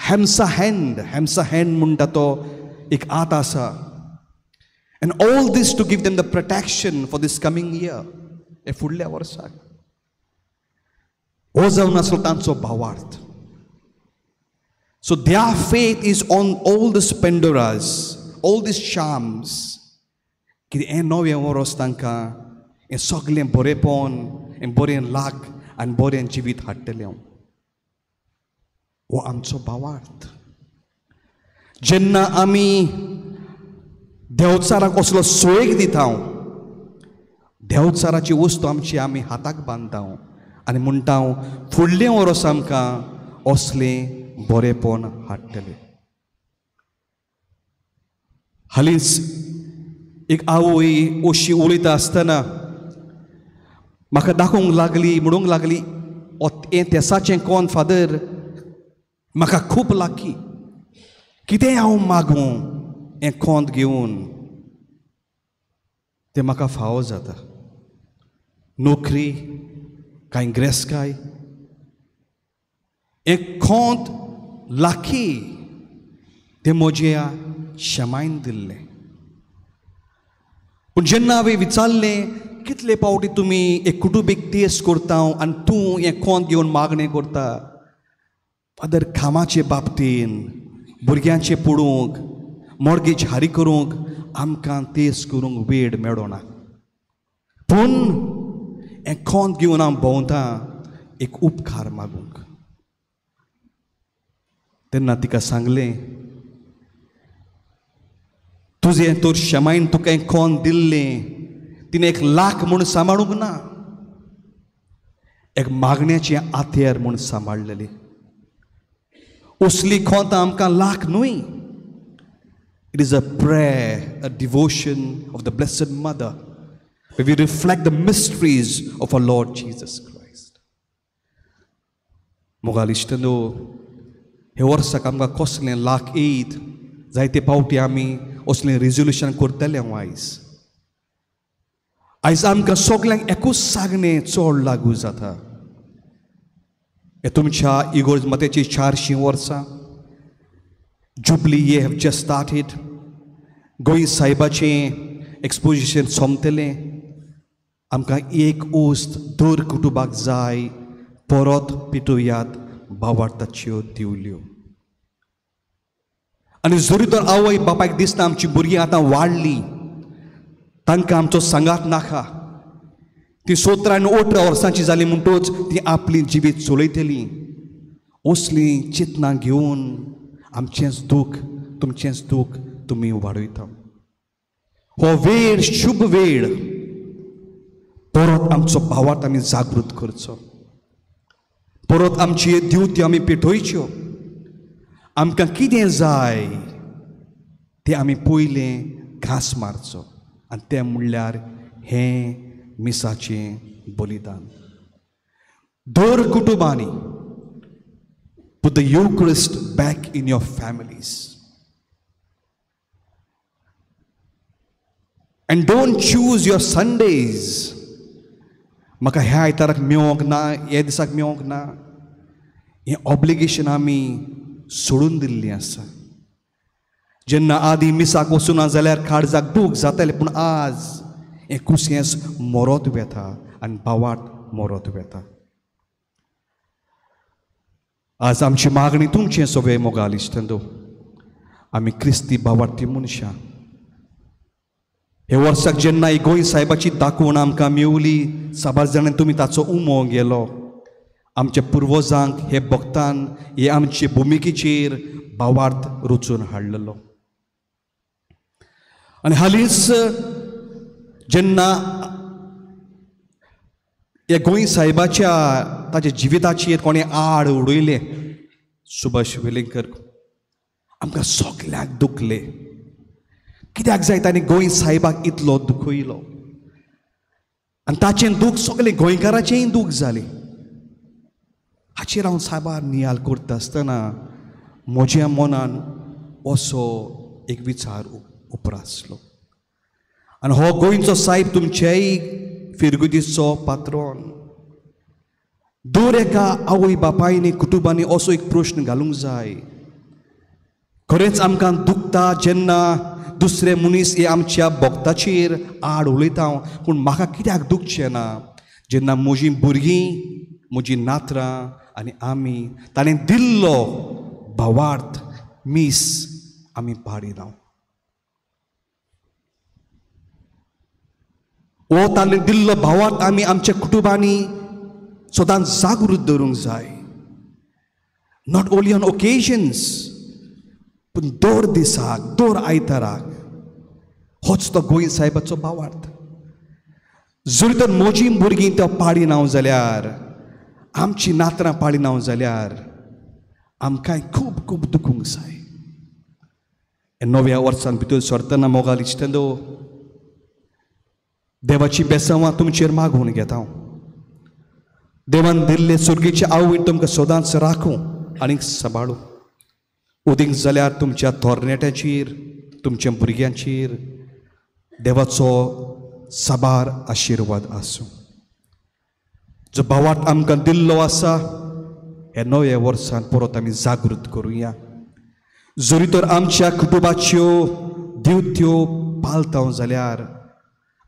Hamsa hand, Hamsa hand म्हणटा तो एक आत आसा. And all this to give them the protection for this coming year. हे फुडल्या वर्साक हो जावन आसलो तांचो भावार्थ. So their faith is on all these Pandoras, all these charms. कितें हें नवें वर्स तांकां हें सगळें बरेंपण, हें बरें लाख आनी बरें जिवीत हाडटलें. हो आमचो भावार्थ. जेन्ना आमी देवचाराक असलो सोयेक दिता, देवचाराची वस्तू आमची आमी हाताक बांदता आनी म्हणटा फुडलें वर्स आमकां असलें बरेंपण हाडटलें. हालींच एक आवय अशी उलयता आसतना म्हाका दाखोवंक लागली, म्हणूंक लागली, हें तेसाचें कोण फादर म्हाका खूब लागीं, कितें हांव मागूं हें कोंत घेवन तें म्हाका फावो जाता. नोकरी कांय ग्रेसकाय हें कोंत लागीं तें म्हज्या शमायन दिल्लें. पूण जेन्ना हांवें विचारलें कितले पावटी तुमी एक कुटुंबीक तेस करता आनी तूं हें कोंत घेवन मागणें करता, फादर कामाचे बाबतीन, भुरग्यांचें पडूंक, मॉर्गेज हारी करूंक आमकां तेस करूंक वेळ मेळना, पूण हें कोंत घेवन हांव भोंवता एक उपकार मागूंक. तेन्ना तिका सांगलें, तुजें तर शमायन तुका हें कोंत दिल्लें, तिणें एक लाख म्हूण सांबाळूंक ना, एक मागण्याचें आथेर म्हूण सांबाळलेली. असली खोंत आमकां लाख न्हय. It is a prayer, a devotion of the Blessed Mother, where we reflect the mysteries of our Lord Jesus Christ. मोगाल इश्टनो, हे वर्साक आमकां कसलें लाख येयत जायते पावटी आमी असलें रेजोल्युशन करतले. आयज आयज आमकां सगल्यांक एकूच सांगणें चड लागू जाता. हे तुमच्या इगोर्ज मातेची 400 वर्सां jubilee ye have just started. Goa साहेबाचें एक्सपोजिशन सोंपतलें. आमकां एक उस्त दर कुटुंबाक जाय परत पिटोयात भावार्थाच्यो दिवल्यो. आनी जरी तर आवय बापायक दिसता आमची भुरगीं आतां वाडलीं, तांकां आमचो सांगात नाका, ती 17 आनी 18 वर्सांची जाली म्हणटूच ती आपली जिवीत चलयतलीं, असलीं चिंतनां घेवन आमचेंच दूख तुमचेंच दूख तुमी वाडयता. हो वेळ शुभ वेळ परत आमचो भावार्थ आमी जागृत करचो, परत आमची दिवत्यो आमी पेटोवच्यो. आमकां कितें जाय तें आमी पयलें घांस मारचो आनी तें म्हणल्यार हें मिसाचें बलिदान. दर कुटुंबांनी put the Eucharist back in your families. And don't choose your Sundays. म्हाका ह्या आयताराक मेवोंक ना, ह्या दिसाक मेवोंक ना, हें ऑब्लिगेशन आमी सोडून दिल्लीं आसा. जेन्ना आदी मिसाक वचूना जाल्यार काळजाक दूख जातालें, पूण आज हें कुसेंस मरोत वेता आनी भावार्थ मरोत वेता. आज आमची मागणी तुमचें सगळें मोगाल इश्टंदो, आमी क्रिस्ती भावार्थी मनशां. हे वर्साक जेन्ना ही गोंय साहेबाची दाखोवण आमकां मेवली, साबार जाणांनी तुमी ताचो उमो गेलो. आमच्या पुर्वजांक हे भक्तान हे आमचे भुमिकेचेर भावार्थ रचून हाडलेलो. आनी हालींच जेन्ना ह्या गोंय साहेबाच्या ताच्या जिविताचेर कोणें आड उडयलें, सुभाष वेलिंगकर, आमकां सगल्यांक दुखलें. कित्याक जाय ताणें गोंय साहेबाक इतलो दुखयलो आनी ताचें दूख सगळें गोंयकाराचेंय दूख जालें. हाचेर हांव साबार नियाळ करता आसतना म्हज्या मनान असो एक विचार उप्रासलो. आनी हो गोंयचो साहेब तुमचेय फिरगुदीचो पात्रोन. दर एका आवय बापायनी कुटुंबांनी असो एक प्रश्न घालूंक जाय. खरेंच आमकां दुखता जेन्ना दुसरे मनीस हे आमच्या भक्ताचेर आड उलयता, पूण म्हाका कित्याक दुखचें ना जेन्ना म्हजीं भुरगीं, म्हजीं नातरां आनी आमी ताणें दिल्लो भावार्थ मीस आमी पाडिना. हो ताणें दिल्लो भावार्थ आमी आमच्या कुटुंबांनी सदांच जागृत दवरूंक जाय. Not only on occasions, पूण दर दिसाक, दर आयताराक होच तो गोंय साहेबाचो भावार्थ. जरी तर म्हजीं भुरगीं तो पाडिना जाल्यार, आमची नातरां पाडिना जाल्यार आमकांय खूब खूब दुखूंक जाय. नव्या वर्सान भितर सरतना मोगाल इश्टंदो, देवाची बेसांवां तुमचेर मागून घेता. देवान दिल्ले सुर्गेचे आवड तुमकां सदांच राखूं आनी सांबाळूं. उदीक जाल्यार तुमच्या तरणाट्यांचेर, तुमच्या भुरग्यांचेर देवाचो साबार आशिर्वाद आसूं. जो भावार्थ आमकां दिल्लो आसा ह्या नव्या वर्सान परत आमी जागृत करुया. जरी तर आमच्या कुटुंबाच्यो दिवत्यो पालताव जाल्यार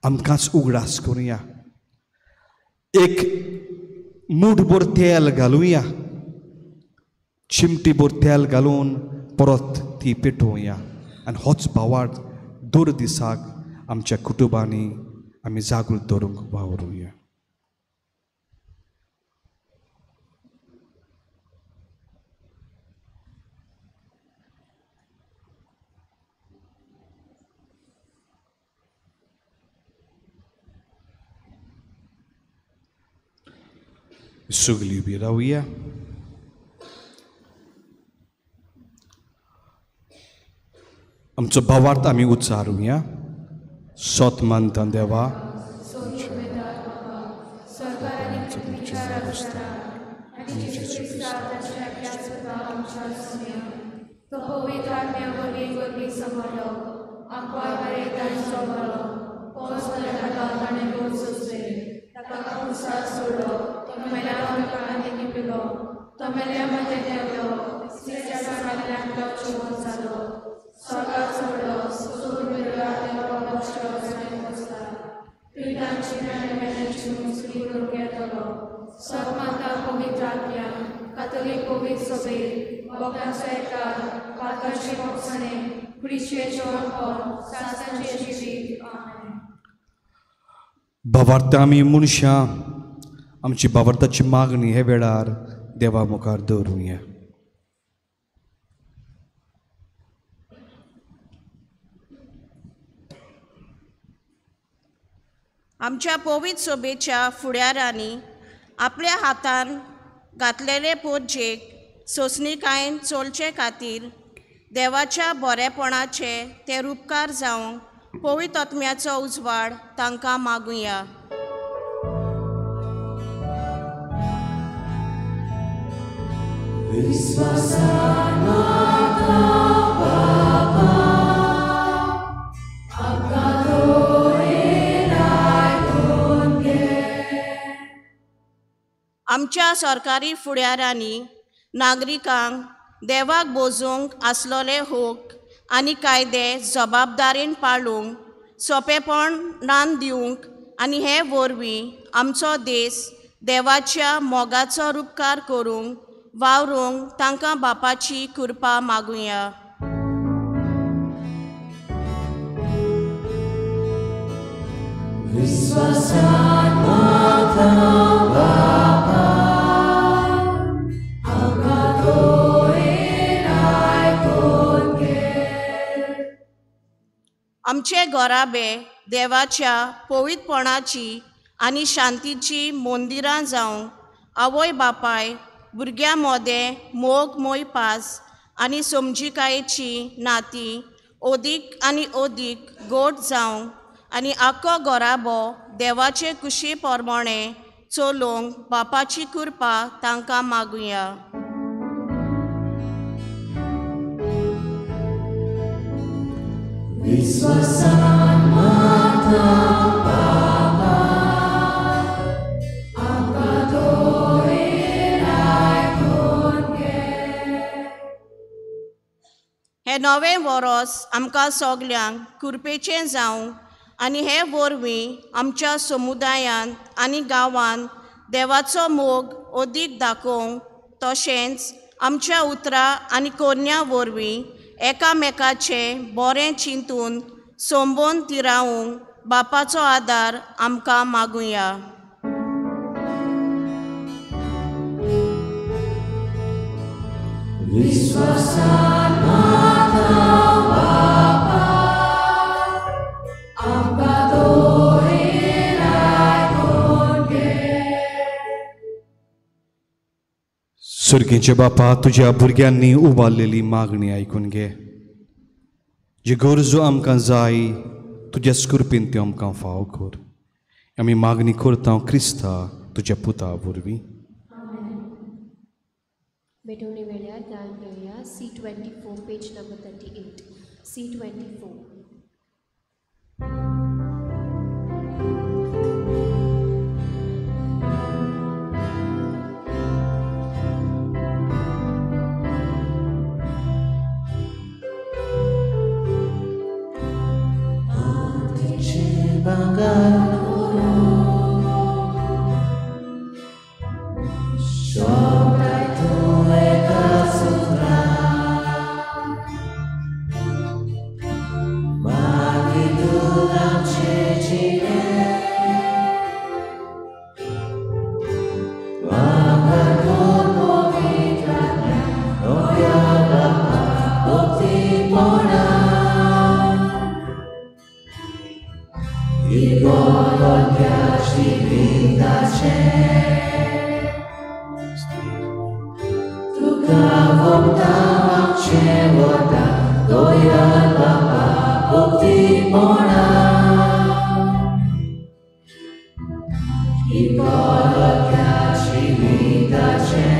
आमकांच उगडास करुया. एक मूठभर तेल घालुया, चिमटीभर तेल घालून परत ती पेटोवया आनी होच भावार्थ दर दिसाक आमच्या कुटुंबांनी आमी जागृत दवरूंक वावरुया. सगळीं उबी रावया. आमचो भावार्थ आमी उच्चारुया. सोत मानता देवा, भावार्थ आमी मनशां आमची भावार्थाची मागणी हे वेळार देवा मुखार दवरुया. आमच्या पवित्र सभेच्या फुडारांनी आपल्या हातान घातलेले पोरजेक सोंसणीकायेन चलचे खातीर देवाच्या बरेपणाचे ते रुपकार जावंक पवित्र आत्म्याचो उजवाड तांकां मागुया. आमच्या सरकारी फुडारांनी नागरिकांक देवाक बोजूंक आसलोले हक आनी कायदे जबाबदारेन पाळूंक सोंपेपणान दिवंक आनी हे वरवीं आमचो देश देवाच्या मोगाचो रुपकार करूंक वावरूंक तांकां बापाची कृपा मागुया. आमचे घराबे देवाच्या पवित्रपणाची आनी शांतीची मंदिरां जावंक आवय बापाय भुरग्यां मदें मोग मोयपास आनी समजिकायेची नातीं अदीक आनी अदीक गोड जावंक आनी आख्खो घराबो देवाचे कुशी प्रमाणे चलोवंक बापाची कृपा तांकां मागुया. हें नवें वरोस आमकां सगल्यांक कृपेचें जावं आनी हे वरवीं आमच्या समुदायांत आनी गांवांत देवाचो मोग अदीक दाखोवंक तशेंच आमच्या उतरां आनी कोन्या वरवीं एकामेकाचें बरें चिंतून संबंद तिरावंक बापाचो आदार आमकां मागुया. सुर्गेचे बापा, तुज्या भुरग्यांनी उबारलेली मागणी आयकून घे. जी गरजो आमकां जाय तुज्या कृपेन त्यो आमकां फाव कर. आमी मागणी करता क्रिस्ता तुज्या पुता वरवीं. भेटवणे वेळार गायन घेवया. C24 page number 38. C24. Igor. तुका वखदां मागचें वता दयाळ बापा भक्तीपणा. इकोलोक्या जिविताचें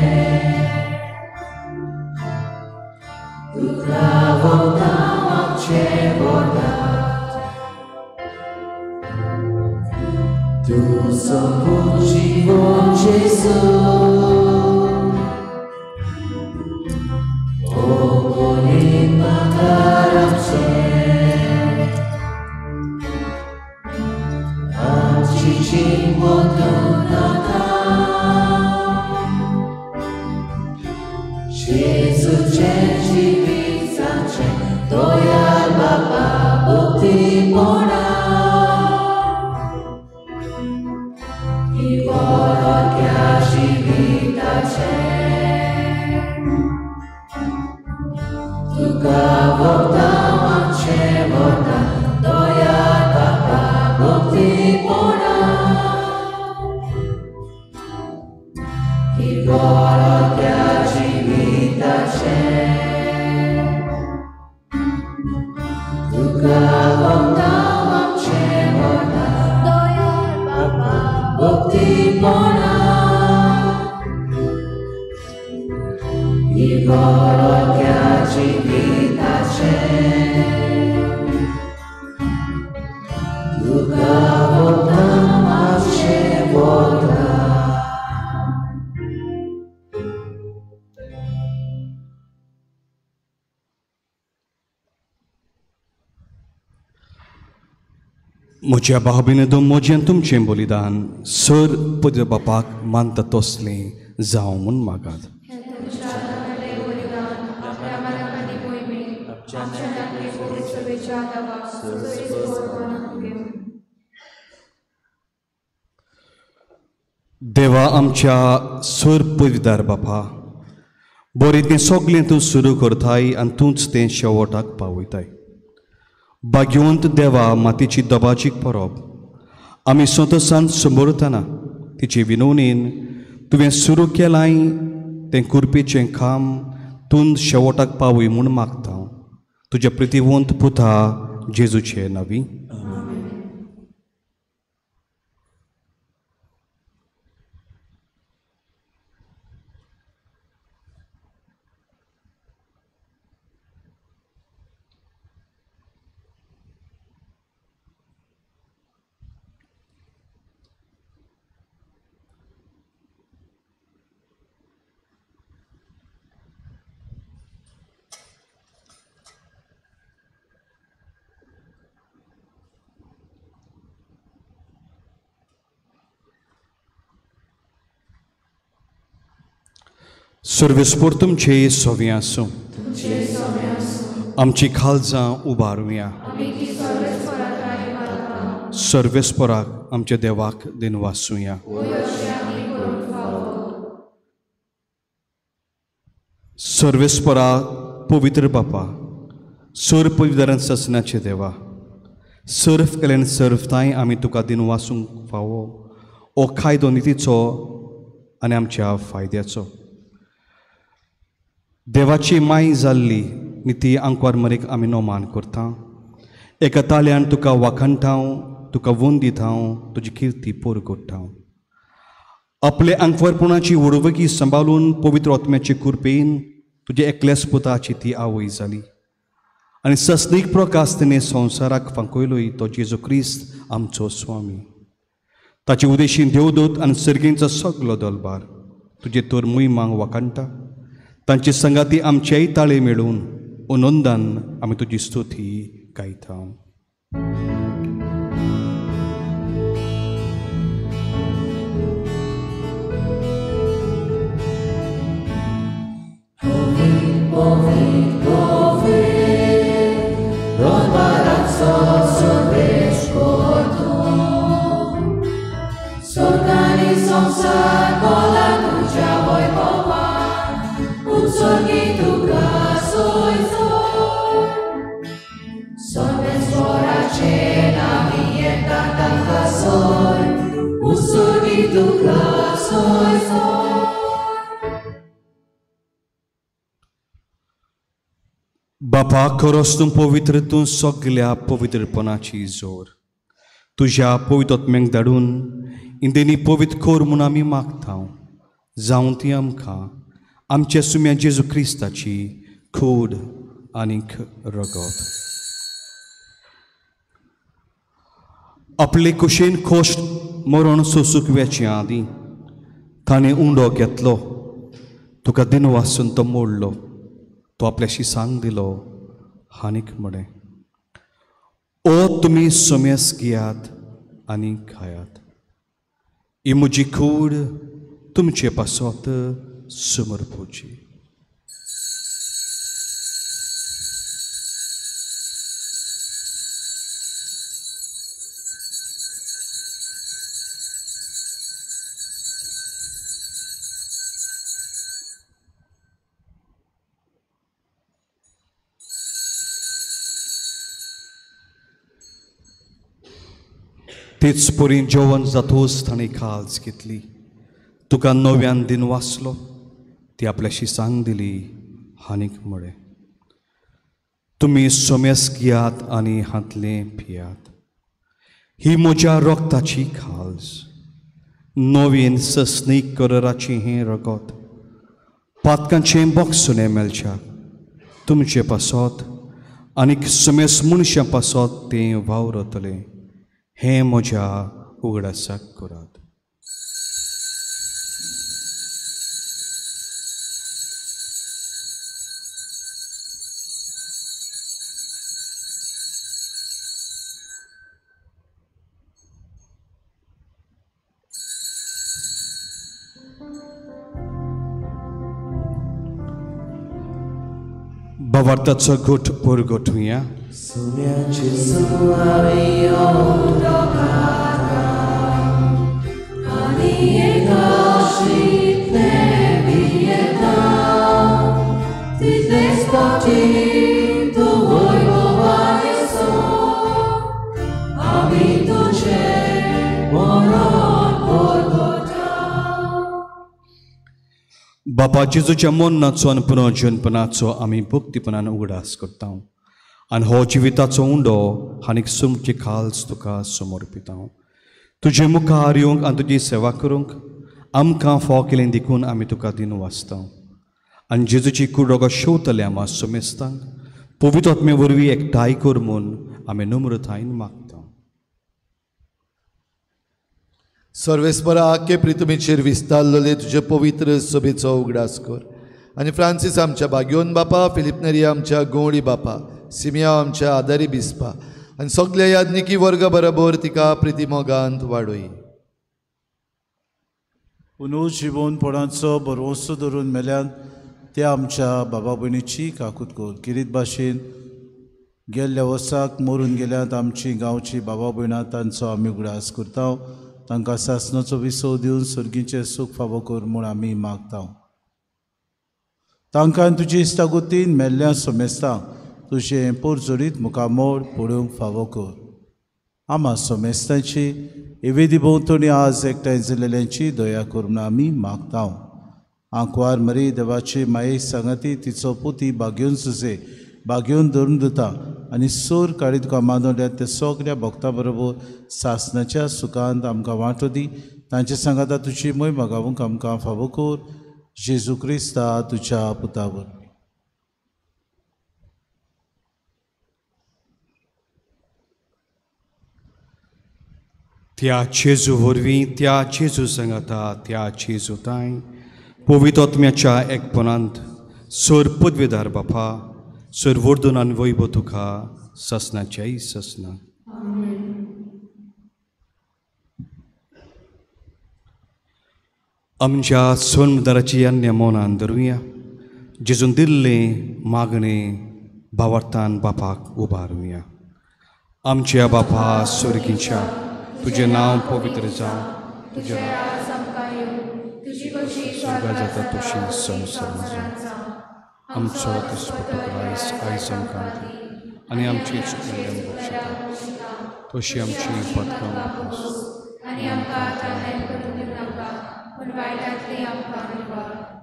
तुका वखदां मागचें वता. तूं सोंपून जिवन जेजू म्हज्या भाव म्हजें तुमचें बलिदान सर पदर बापाक मानता तसलें जावं म्हूण मागात. देवा आमच्या सर पविदार बापा, बरें तें सगळें तूं सुरू करताय आनी तूंच तें शेवटाक पावयताय. भाग्यवंत देवा, मातेची दबाजीक परब आमी संतोसान समोरतना तिचे विनवणेन तुवें सुरू केलाय तें कुरपेचें काम तूं शेवटाक पावय म्हूण मागता. तुज्या प्रितिवंत पुता जेजूचे नांवी. सर्वेस्पोर तुमचे सोवे आसूं. आमची खालजां उबारुया. सर्वेस्पोराक आमच्या देवाक दिनवासुया. सर्वेस्पोरा पवित्र बापा, सर पवित्रान ससनाचे देवा, सर्फ केल्यान सर्फताय आमी तुका दिनवासूंक फावो ओ कायदो नितीचो आनी आमच्या फायद्याचो. देवाची माय जाल्ली निती आंकवार मरेक आमी नोमान करता. एका ताल्यान तुका वाखाणटाव, तुका वंद दिताव, तुजी किर्ती पोर करता. आपले आंकवारपणाची उडवकी सांबाळून पवित्र आत्म्याचे कृपेन तुजे एकल्याच पुताची ती आवय जाली आनी सस्नीक प्रकाश तिणें संवसाराक फांकयलोय तो जेजू क्रिस्त आमचो स्वामी. ताचे उदेशीन देवदूत आनी सर्गींचो सगलो दलबार तुजे तर मुयमांग वाखाणटा. तांची संगाती आमचेय ताळे मेळून आनंदान आमी तुजी स्तुती गायता. बापा खरोच तूं पवित्र, तूं सगल्या पवित्रपणाची जोर. तुज्या पवित्र धाडून इंदेनी पवित्र कर म्हूण आमी मागता. जावं ती आमकां आमच्या सुम्या जेजू क्रिस्ताची कूड आनीक रगत. आपले कुशेन खोश्ट मरण सोसूंक वेचे आदीं ताणें उंडो घेतलो, तुका दिनवासून तो मोडलो, तो आपल्याशी सांग दिलो आनीक म्हळें, ओ तुमी सोमेस घेयात आनी खायात, ही म्हजी कूड तुमचे पासत समर्पोची. तेच परी जेवण जातूच ताणें खाज घेतली, तुका नव्यान दिन वाचलो, ती आपल्याशी सांग दिली आनीक म्हळें, तुमी सोमेस घेयात आनी हातलें पियात, ही म्हज्या रगताची खाज, नवीन सस्नीक कराराचें हें रगत, पातकांचें बोगसणें मेळच्या तुमचे पासत आनीक सोमेस मनशां पासत तें वावरतलें, हें म्हज्या उगडासाक करात. भावार्थाचो घट परगटुया. बापा जेजूच्या मरणाचो आनी पुनर्जनपणाचो आमी भक्तीपणान उगडास करता आनी हो जिविताचो उंडो आनीक सुमची खाल्स तुका समर्पिता. तुजे मुखार येवंक आनी तुजी सेवा करूंक आमकां फाव केलें देखून आमी तुका दिन वाचता आनी जेजूची कूड रोगो शेवतले आमा सोमेस्तांक पवित्र आत्मे वरवीं एकठांय कर म्हूण आमी नम्रतायेन मागता. सर्वेस्परा आख्खे प्रितुमीचेर विस्तारलेले तुजे पवित्र सभेचो उगडास कर आनी फ्रांसीस आमच्या बाग्योन बापा, फिलिप नेरी आमच्या गवळी बापा, सिमिया आमच्या आदारी बिस्पा आनी सगल्या याज्ञिकी वर्गा बरोबर तिका प्रितिमोगांत वाडोय. पुनर्जिवनपणाचो भरवंसो धरून मेल्यान त्या आमच्या बाबा भयणीची काकूत कर. किरीत भाशेन गेल्ल्या वर्साक मरून गेल्यात आमची गांवची बाबा भयणां, तांचो आमी उगडास करता. तांकां सासणाचो विसव दिवन सर्गीचें सूख फावो कर म्हूण आमी मागता. तांकां तुजी इश्टागतीन मेल्ल्या सोमेस्तांक तुजें पोरजोडीत मुखामोळ पळोवंक फावो कर. आमा सोमेस्तांची एवेदी भोंवतणी आज एकठांय जाल्ल्यांची दया कर म्हूण आमी मागता. आंकवार मरी देवाची माये सांगाती तिचो पुती बागेवन सुसे बागेवन धरून दिता आनी सोर काडी तुका मानवल्या त्या सगल्या भक्ता बरोबर सासणाच्या सुखांत आमकां वांटो दी. तांचे सांगाता तुजी मोय मागावंक आमकां फावो कर. जेजू क्रिस्ता तुज्या पुता वरवीं. त्या जेजू वरवीं, त्या जेजू सांगाता, त्या जेजू तांय पवित्र आत्म्याच्या एकपणांत सर पदवेदार बापा, सर वर्दून आनी वैभव तुका ससनाच्याय ससना. आमच्या सोनदाराची अन्य मनान धरुया, जेजून दिल्लें मागणें भावार्थान बापाक उबारुया. आमच्या बापा स्वर्गीच्या, तुजें नांव पवित्र जावं, तुजें स्वर्गा जाता तशी संवसारांत जावं. आमचो दिसपट्टो आयज आयज आमकां दी आनी आमची चुकलें बक्षिता तशी आमची पदकां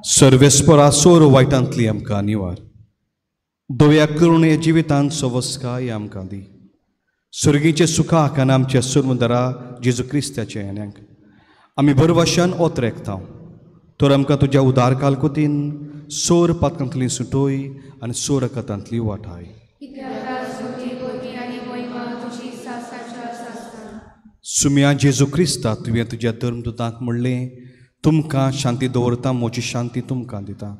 सर्वेस्परा सोर वायटांतली आमकां निवार. दव्या करुणे जिवितांत सवस्काय आमकां दी. सुर्गीचे सुखाक आनी आमच्या सुरमुदरा जेजू क्रिस्ताच्या येण्याक आमी बरवाशान ओतरेकता. तर आमकां तुज्या उदार कालकुतीन सोर पातकांतली सुटोय आनी सोर कथांतली वाठाय. सुम्या जेजू क्रिस्ता, तुवें तुज्या धर्मदूतांक म्हणलें, तुमकां शांती दवरता, म्हजी शांती तुमकां दिता.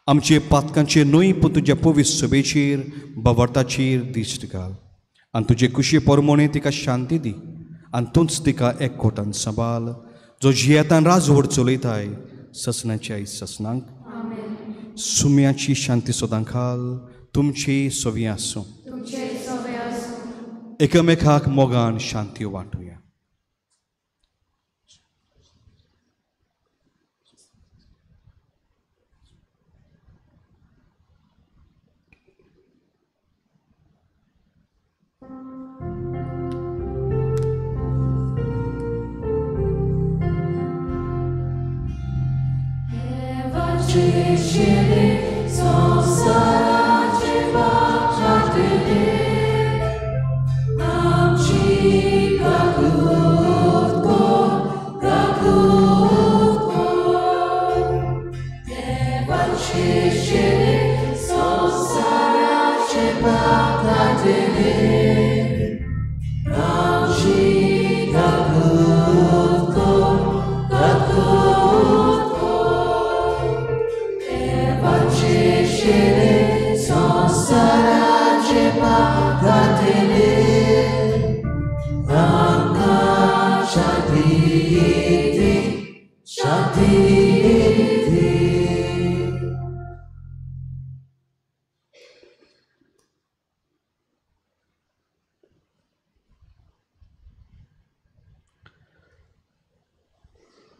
आमचे पातकांचे न्हय पूण तुज्या पवित्र सभेचेर बावर्ताचेर दिश्ट घाल आनी तुजे कुशी परमोणे तिका शांती दी आनी तूंच तिका एकवटान सांबाळ, जो जियेतान राजवट चलयताय ससनाच्या ससनांक. सुम्याची शांती सदां खाल तुमची सवी आसूं. एकामेकाक मोगान शांती वांटुया.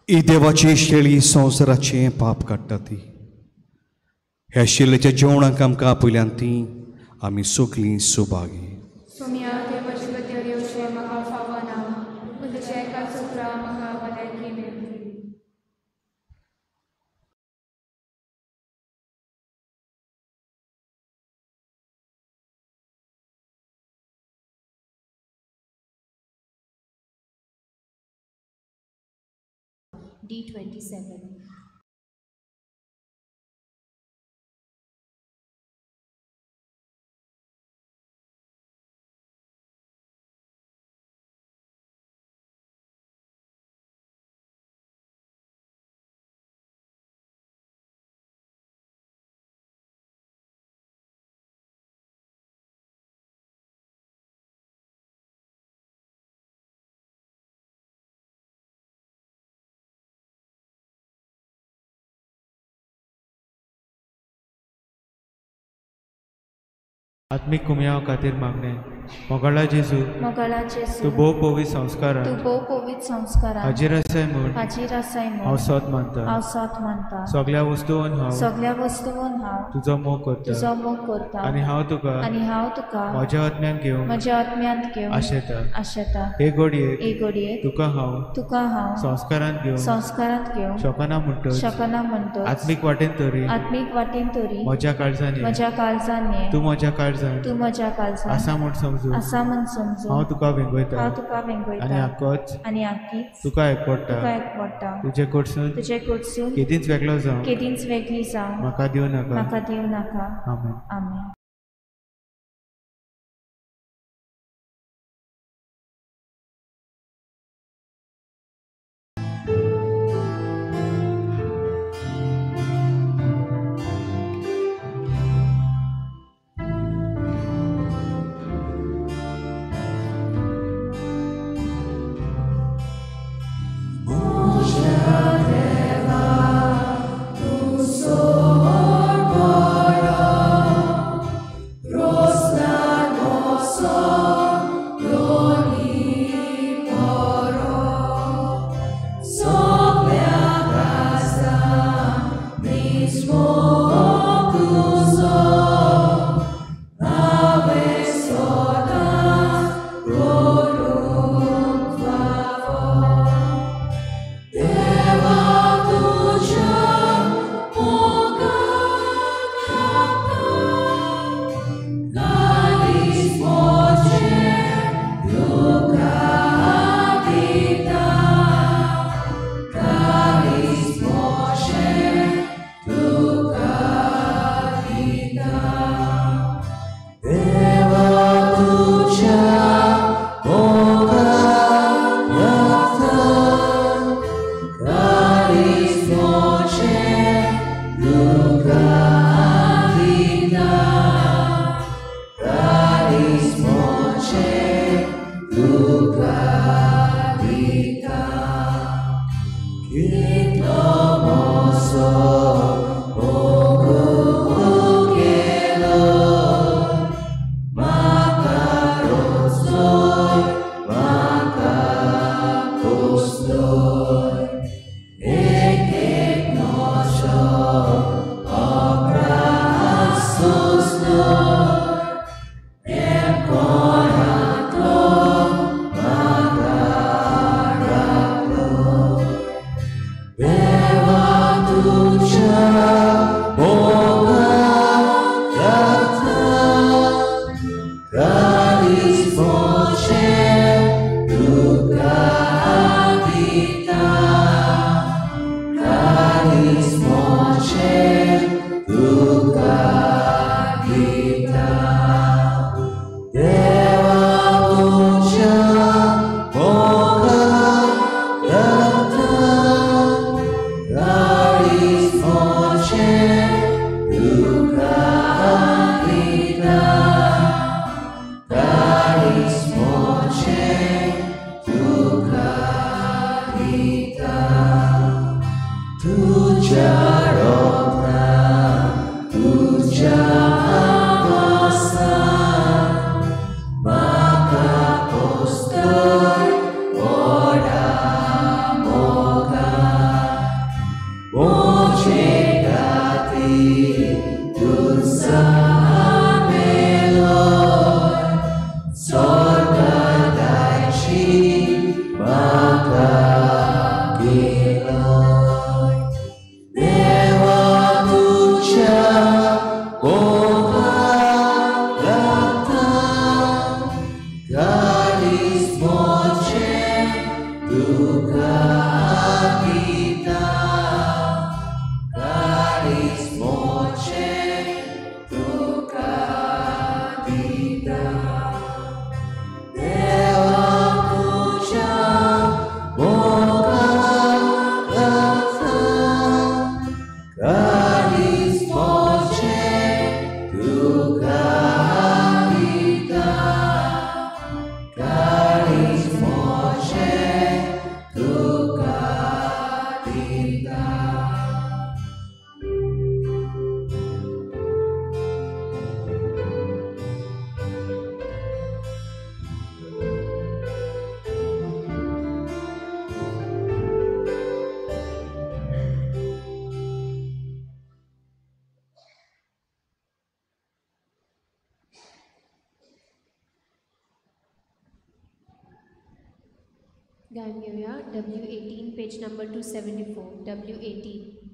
ही देवाची शेळी संवसाराचें पाप काडटा ती. ह्या शेळेच्या जेवणाक आमकां आपयल्यान ती आमी सगलीं सुभागी. D27. आत्मीक कुमयाव खातीर मागणें. मोगाळा जेजू, तूं भोव पवित्र संस्कारान हाजीर आसाय म्हूण हांव सोद मानता. सगल्या वस्तून हांव तुजो मोग करता आनी हांव तुका म्हज्या आत्म्यान घेवन आशेता. हे घडयेक तुका हांव संस्कारांत घेवन शकना म्हणटच आत्मीक वाटेन तरी म्हज्या काळजान ये, तूं म्हज्या काळजान आसा म्हूण समजून हांव तुका वेंगयता आनी आक्कीच तुका एकवटा. तुजे कडसून केदींच वेगळो जावं म्हाका दिवं नाका. आमेन. आमेन. Thank you. गायन घेऊया W18 page number 274 W18.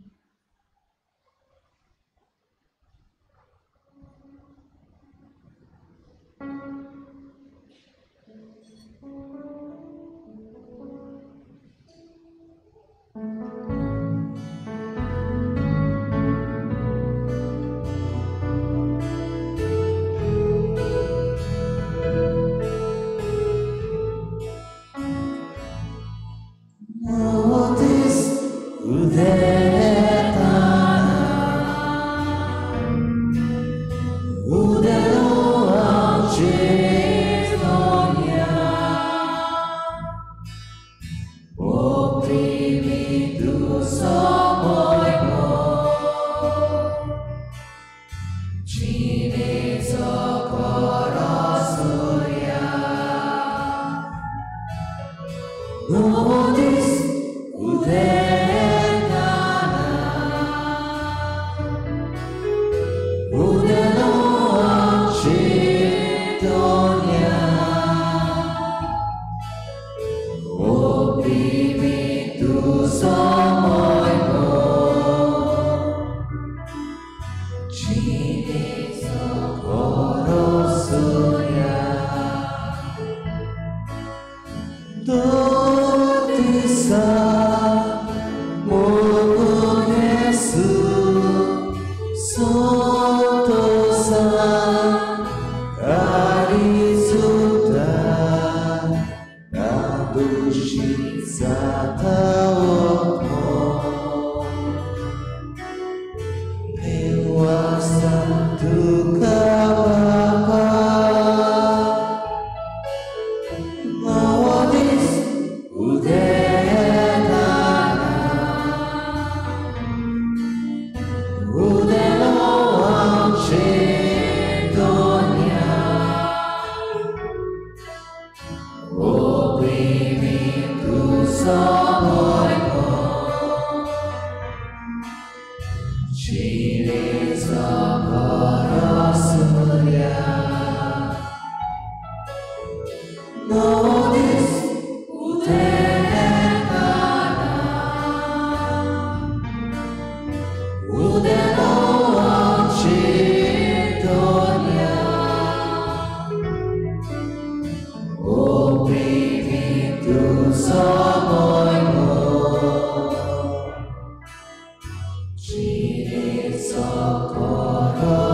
Cine socorro.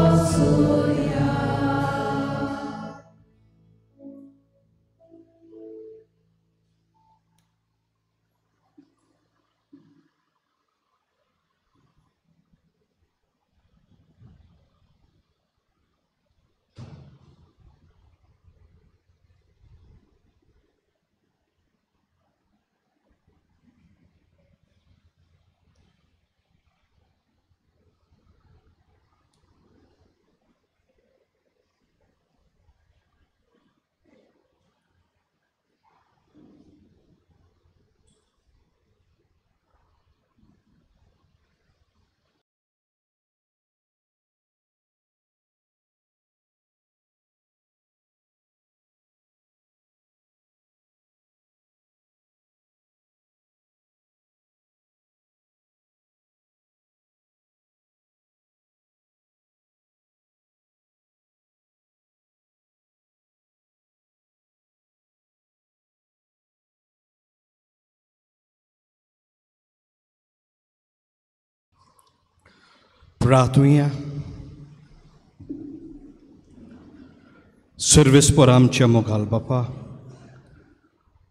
प्रार्थुया. Sarves पर आमच्या मोगाल बापा,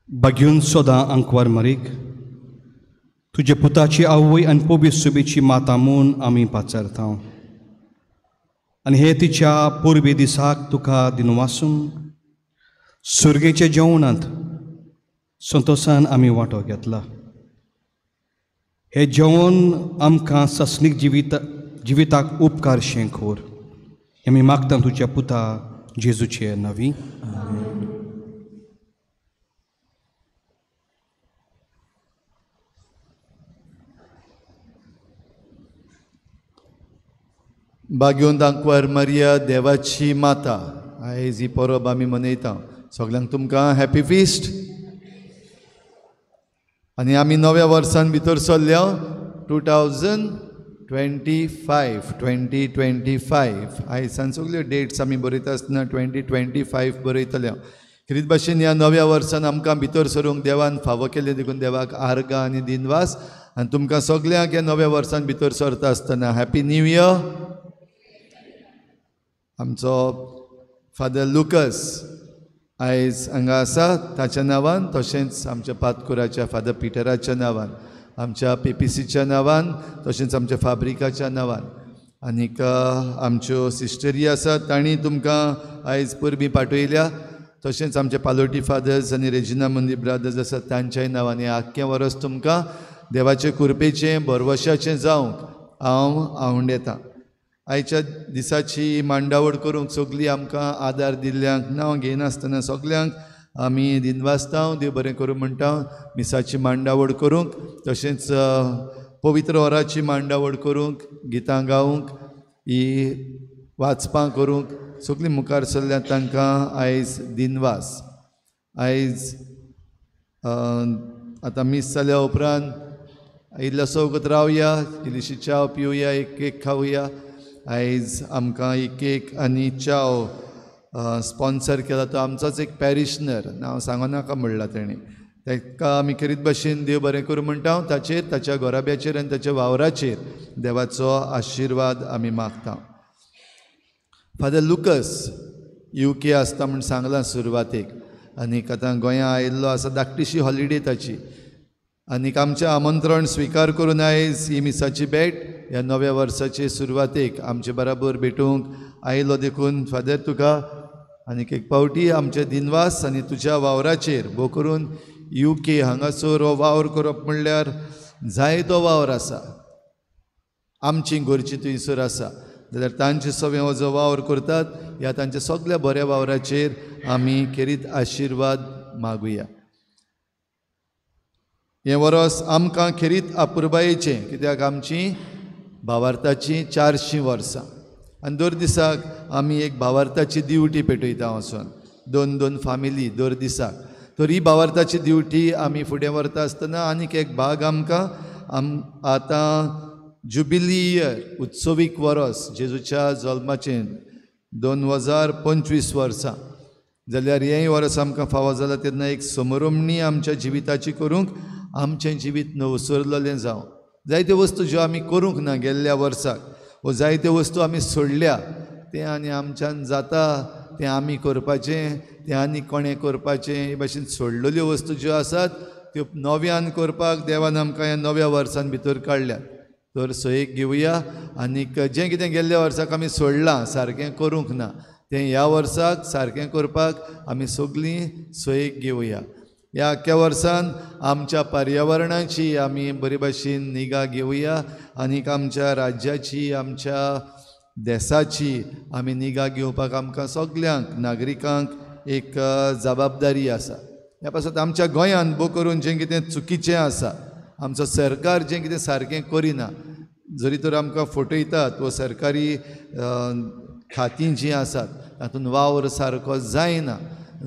बागेवन सदां आंकवार मरीक तुज्या पुताची आवय आनी पोबी सुबेची माता म्हूण आमी पाचारता आनी हे तिच्या परबे दिसाक तुका दिनवासून सुर्गेच्या जेवणांत संतोसान आमी वांटो घेतला. हे जेवण आमकां सस्नीक जिविताक उपकार शें खोर आमी मागता तुज्या पुता जेजूचे नवी. बागेवन आंकवार मारिया देवाची माता, आयज ही परब आमी मनयता. सगल्यांक तुमकां हॅपी फिस्ट. आनी आमी नव्या वर्सान भितर सरल्या 2025 2025. आयज सगल्यो डेट्स आमी बरयता आसतना 2025 बरयतले. खेरीत भाशेन ह्या नव्या वर्सान आमकां भितर सरूंक देवान फावो केलें देखून देवाक आर्गां आनी दिनवास. आनी तुमकां सगल्यांक ह्या नव्या वर्सान भितर सरता आसतना हॅपी न्यू इयर. आमचो फादर लुकस आयज हांगा आसा ताच्या नांवान, तशेंच आमच्या पातकुराच्या फादर पिटराच्या नांवान, आमच्या पेपीसीच्या नांवान, तशेंच आमच्या फाब्रिकाच्या नांवान आनीक आमच्यो सिस्टरी आसात तांणी तुमकां आयज परबीं पाठयल्या. तशेंच आमचे पालोटी फादर्स आनी रेजिना मंदी ब्रादर्स आसात तांच्याय नांवान हें आख्खें वर्स तुमकां देवाचे कृपेचें भरवशाचें जावंक हांव आवंडेतां. आयच्या दिसाची मांडावळ करूंक सगळीं आमकां आदार दिल्ल्यांक नांव घेयनासतना सगल्यांक आमी दिनवासता. देव बरें करूं म्हणटा. मिसाची मांडावळ करूंक, तशेंच पवित्र ओराची मांडावळ करूंक, गितां गावंक, ही वाचपां करूंक सगळीं मुखार सरल्या तांकां आयज दिनवास. आयज आतां मीस जाल्या उपरांत इल्लोसो वगत रावया, इल्लीशी च्याव पिवया, एक केक खावया. आयज आमकां एक केक आनी च्याव स्पॉन्सर केला तो आमचोच एक पॅरिशनर, नांव सांगो नाका म्हणलां तेणें. ताका आमी खेरीत भाशेन देव बरें करूं म्हणटा. ताचेर, ताच्या घराब्याचेर आनी ताच्या वावराचेर देवाचो आशिर्वाद आमी मागता. फादर लुकस UK आसता म्हूण सांगलां सुरवातेक, आनीक आतां गोंयां आयिल्लो आसा, धाकटीशी हॉलिडे ताची. आनीक आमचें आमंत्रण स्विकार करून आयज ही मिसाची भेट ह्या नव्या वर्साचे सुरवातेक आमचे बराबर भेटूंक आयलो देखून फादर तुका आनीक एक पावटी आमचे दिनवास. आनी तुज्या वावराचेर भोव करून UK हांगासर हो वावर करप म्हणल्यार जायतो वावर आसा. आमची घरची थंयसर आसा जाल्यार तांचे सगळे हो जो वावर करतात ह्या तांच्या सगळ्या बऱ्या वावराचेर आमी खेरीत आशिर्वाद मागुया. हें वर्स आमकां खेरीत अपुरबायेचें, कित्याक आमची भावार्थाची 400 वर्सां आनी दर दिसाक आमी एक भावार्थाची दिवटी पेटयता वचून, दोन दोन फामिली दर दिसाक. तर ही भावार्थाची दिवटी आमी फुडें व्हरता आसतना आनीक एक भाग आमकां आतां जुबिली इयर, उत्सवीक वरस जेजूच्या जल्माचें 2025 वर्सां जाल्यार हेंय वर्स आमकां फावो जालां तेन्ना एक समरमणी आमच्या जिविताची करूंक आमचें जिवीत नवसरलेलें जावं. जायत्यो वस्तू ज्यो आमी करूंक ना गेल्ल्या वर्साक वो जायत्यो वस्तू आमी सोडल्या तें आनी आमच्यान जाता तें आमी करपाचें, तें आनी कोणें करपाचें, हे भाशेन सोडलेल्यो वस्तू ज्यो आसात त्यो नव्यान करपाक देवान आमकां ह्या नव्या वर्सान भितर काडल्यात. तर सोयेक घेवया आनीक जें कितें गेल्ल्या वर्साक आमी सोडलां सारकें करूंक ना तें ह्या वर्साक सारकें करपाक आमी सगळीं सोयेक घेवया. ह्या आख्ख्या वर्सान आमच्या पर्यावरणाची आमी बरे भाशेन निगा घेवया आनीक आमच्या राज्याची, आमच्या देसाची आमी निगा घेवपाक आमकां सगल्यांक नागरिकांक एक जबाबदारी आसा. ह्या पासत आमच्या गोंयांत भोव करून जें कितें चुकीचें आसा, आमचो सरकार जें कितें सारकें करिना, जरी तर आमकां फटयतात वो सरकारी खातीं जीं आसात तातूंत वावर सारको जायना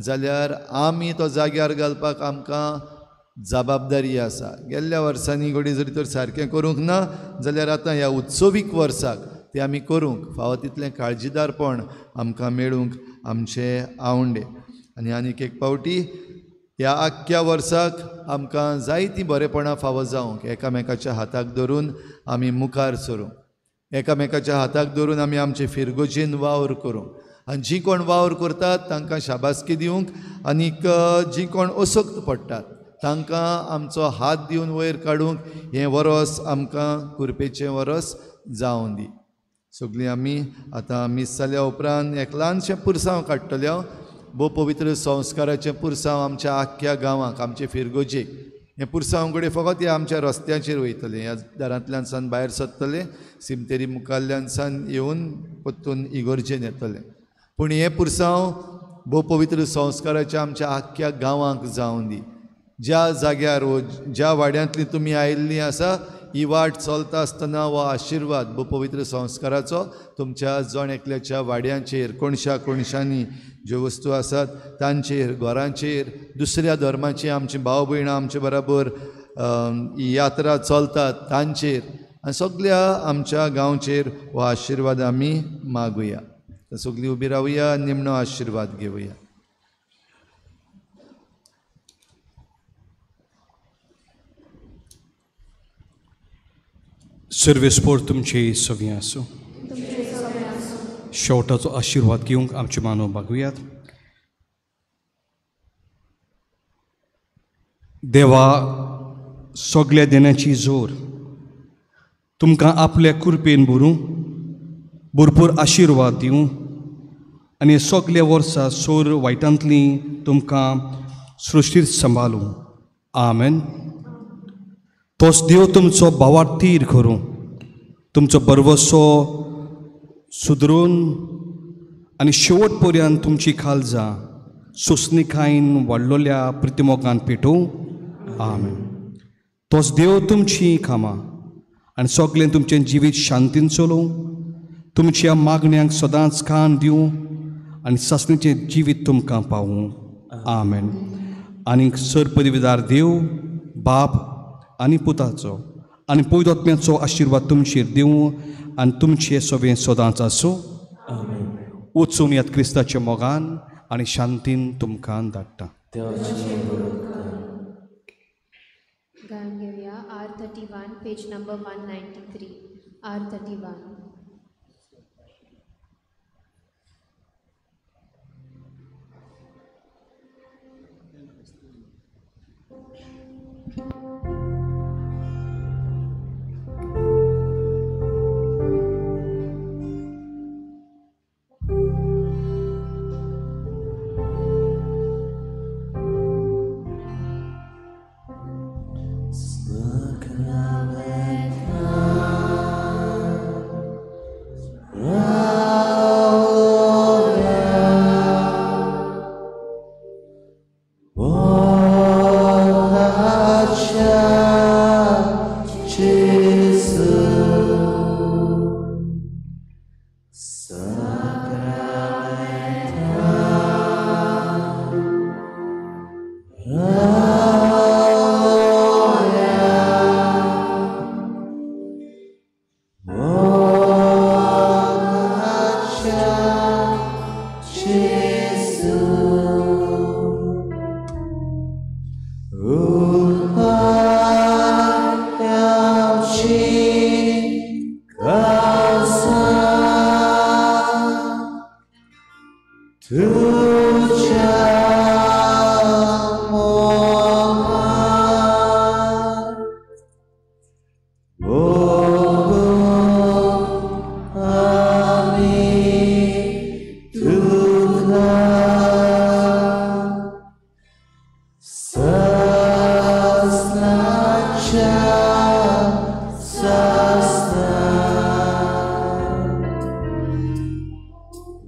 जाल्यार आमी तो जाग्यार घालपाक आमकां जबाबदारी आसा. गेल्ल्या वर्सांनी घडये जरी तर सारकें करूंक ना जाल्यार आतां ह्या उत्सवीक वर्साक तें आमी करूंक फावो तितलें काळजीदारपण आमकां मेळूंक आमचे आवंडे. आनी आनीक एक पावटी ह्या आख्ख्या वर्साक आमकां जायतीं बरेपणां फावो जावंक एकामेकाच्या हाताक धरून आमी मुखार सरूंक. एकामेकाच्या हाताक धरून आमी आमचे फिरगोजेन वावर करूंक आनी जीं कोण वावर करतात तांकां शाबासकी दिवंक आनीक जीं कोण असक्त पडटात तांकां आमचो हात दिवन वयर काडूंक हें वरोस आमकां कुरपेचें वरस जावं दी. सगळीं आमी आतां मीस जाल्या उपरांत एक ल्हानशें पुरसांव काडटले. भोव पवित्र संस्काराचें पुरसांव आमच्या आख्ख्या गांवाक, आमचे फिरगोजेक. हें पुरसांव घडये फकत ह्या आमच्या रस्त्याचेर वयतलें, ह्या दारांतल्यान सावन भायर सरतलें, सिमतेरी मुखाल्ल्यान सावन येवन परतून इगोर्जेन येतलें. पूण हें पुरसांव भोव पवित्र संस्काराचें आमच्या आख्ख्या गांवाक जावं दी. ज्या जाग्यार वो ज्या वाड्यांतली तुमी आयिल्लीं आसा ही वाट चलता आसतना हो आशिर्वाद भोव पवित्र संस्काराचो तुमच्या जण एकल्याच्या वाड्यांचेर, कोणशा कोणशांनी ज्यो वस्तू आसात तांचेर, घरांचेर, दुसऱ्या धर्माची आमची भाव भयणां आमचे बराबर ही यात्रा चलतात तांचेर आनी सगल्या आमच्या गांवचेर हो आशिर्वाद आमी मागुया. सगळीं उबी रावया, निमणो आशिर्वाद घेवया. सर्वेस्पोर तुमचे सवी आसूं. शेवटाचो आशिर्वाद घेवंक आमचे मानव बागुयात. देवा, सगल्या देण्याची जोर तुमकां आपल्या कृपेन भरूं, भरपूर आशिर्वाद दिवं आनी सगल्या वर्सा सोर वायटांतली तुमकां सृश्टीर सांबाळूं. आमेन. तोच देव तुमचो भावार्थीर करूं, तुमचो बरवसो सुदरून आनी शेवट पर्यंत तुमची खालजां सोंसणीकायेन वाडलोल्या प्रितिमोगान पेटोवं. आमेन. तोच देव तुमची कामां आनी सगळें तुमचें जिवीत शांतीन चलोवं, तुमच्या मागण्यांक सदांच कान दिवं आनी सासणीचें जिवीत तुमकां पावूं. आमेन. आनी सर पदवीदार देव बाप आनी पुताचो आनी पवित्र आशिर्वाद तुमचेर दिवं आनी तुमचें सगळें सदांच आसूं. वचून यात क्रिस्ताच्या मोगान आनी शांतीन तुमकां धाडटा. गायन घेवया R31 page number 193. R31.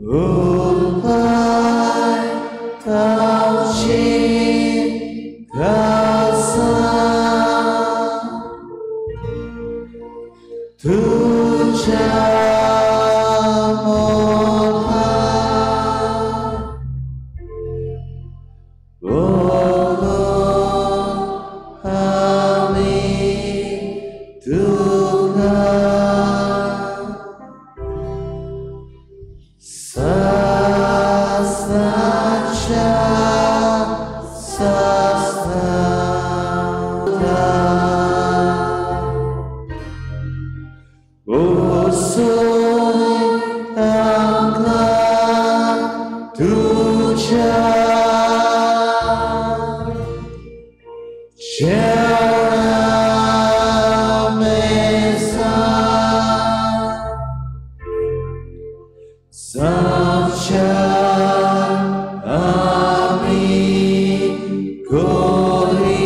Oh, सांगच्या आमी कोरी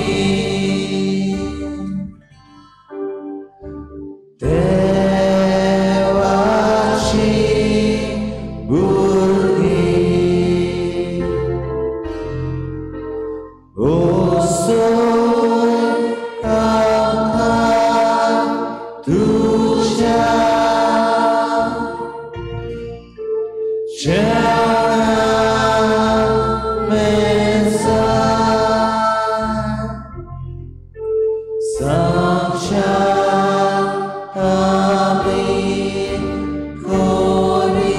देवाची भुरगीं ओसोय आमकां तुज्या जेवणा मेजा सांगच्या आमी कोरी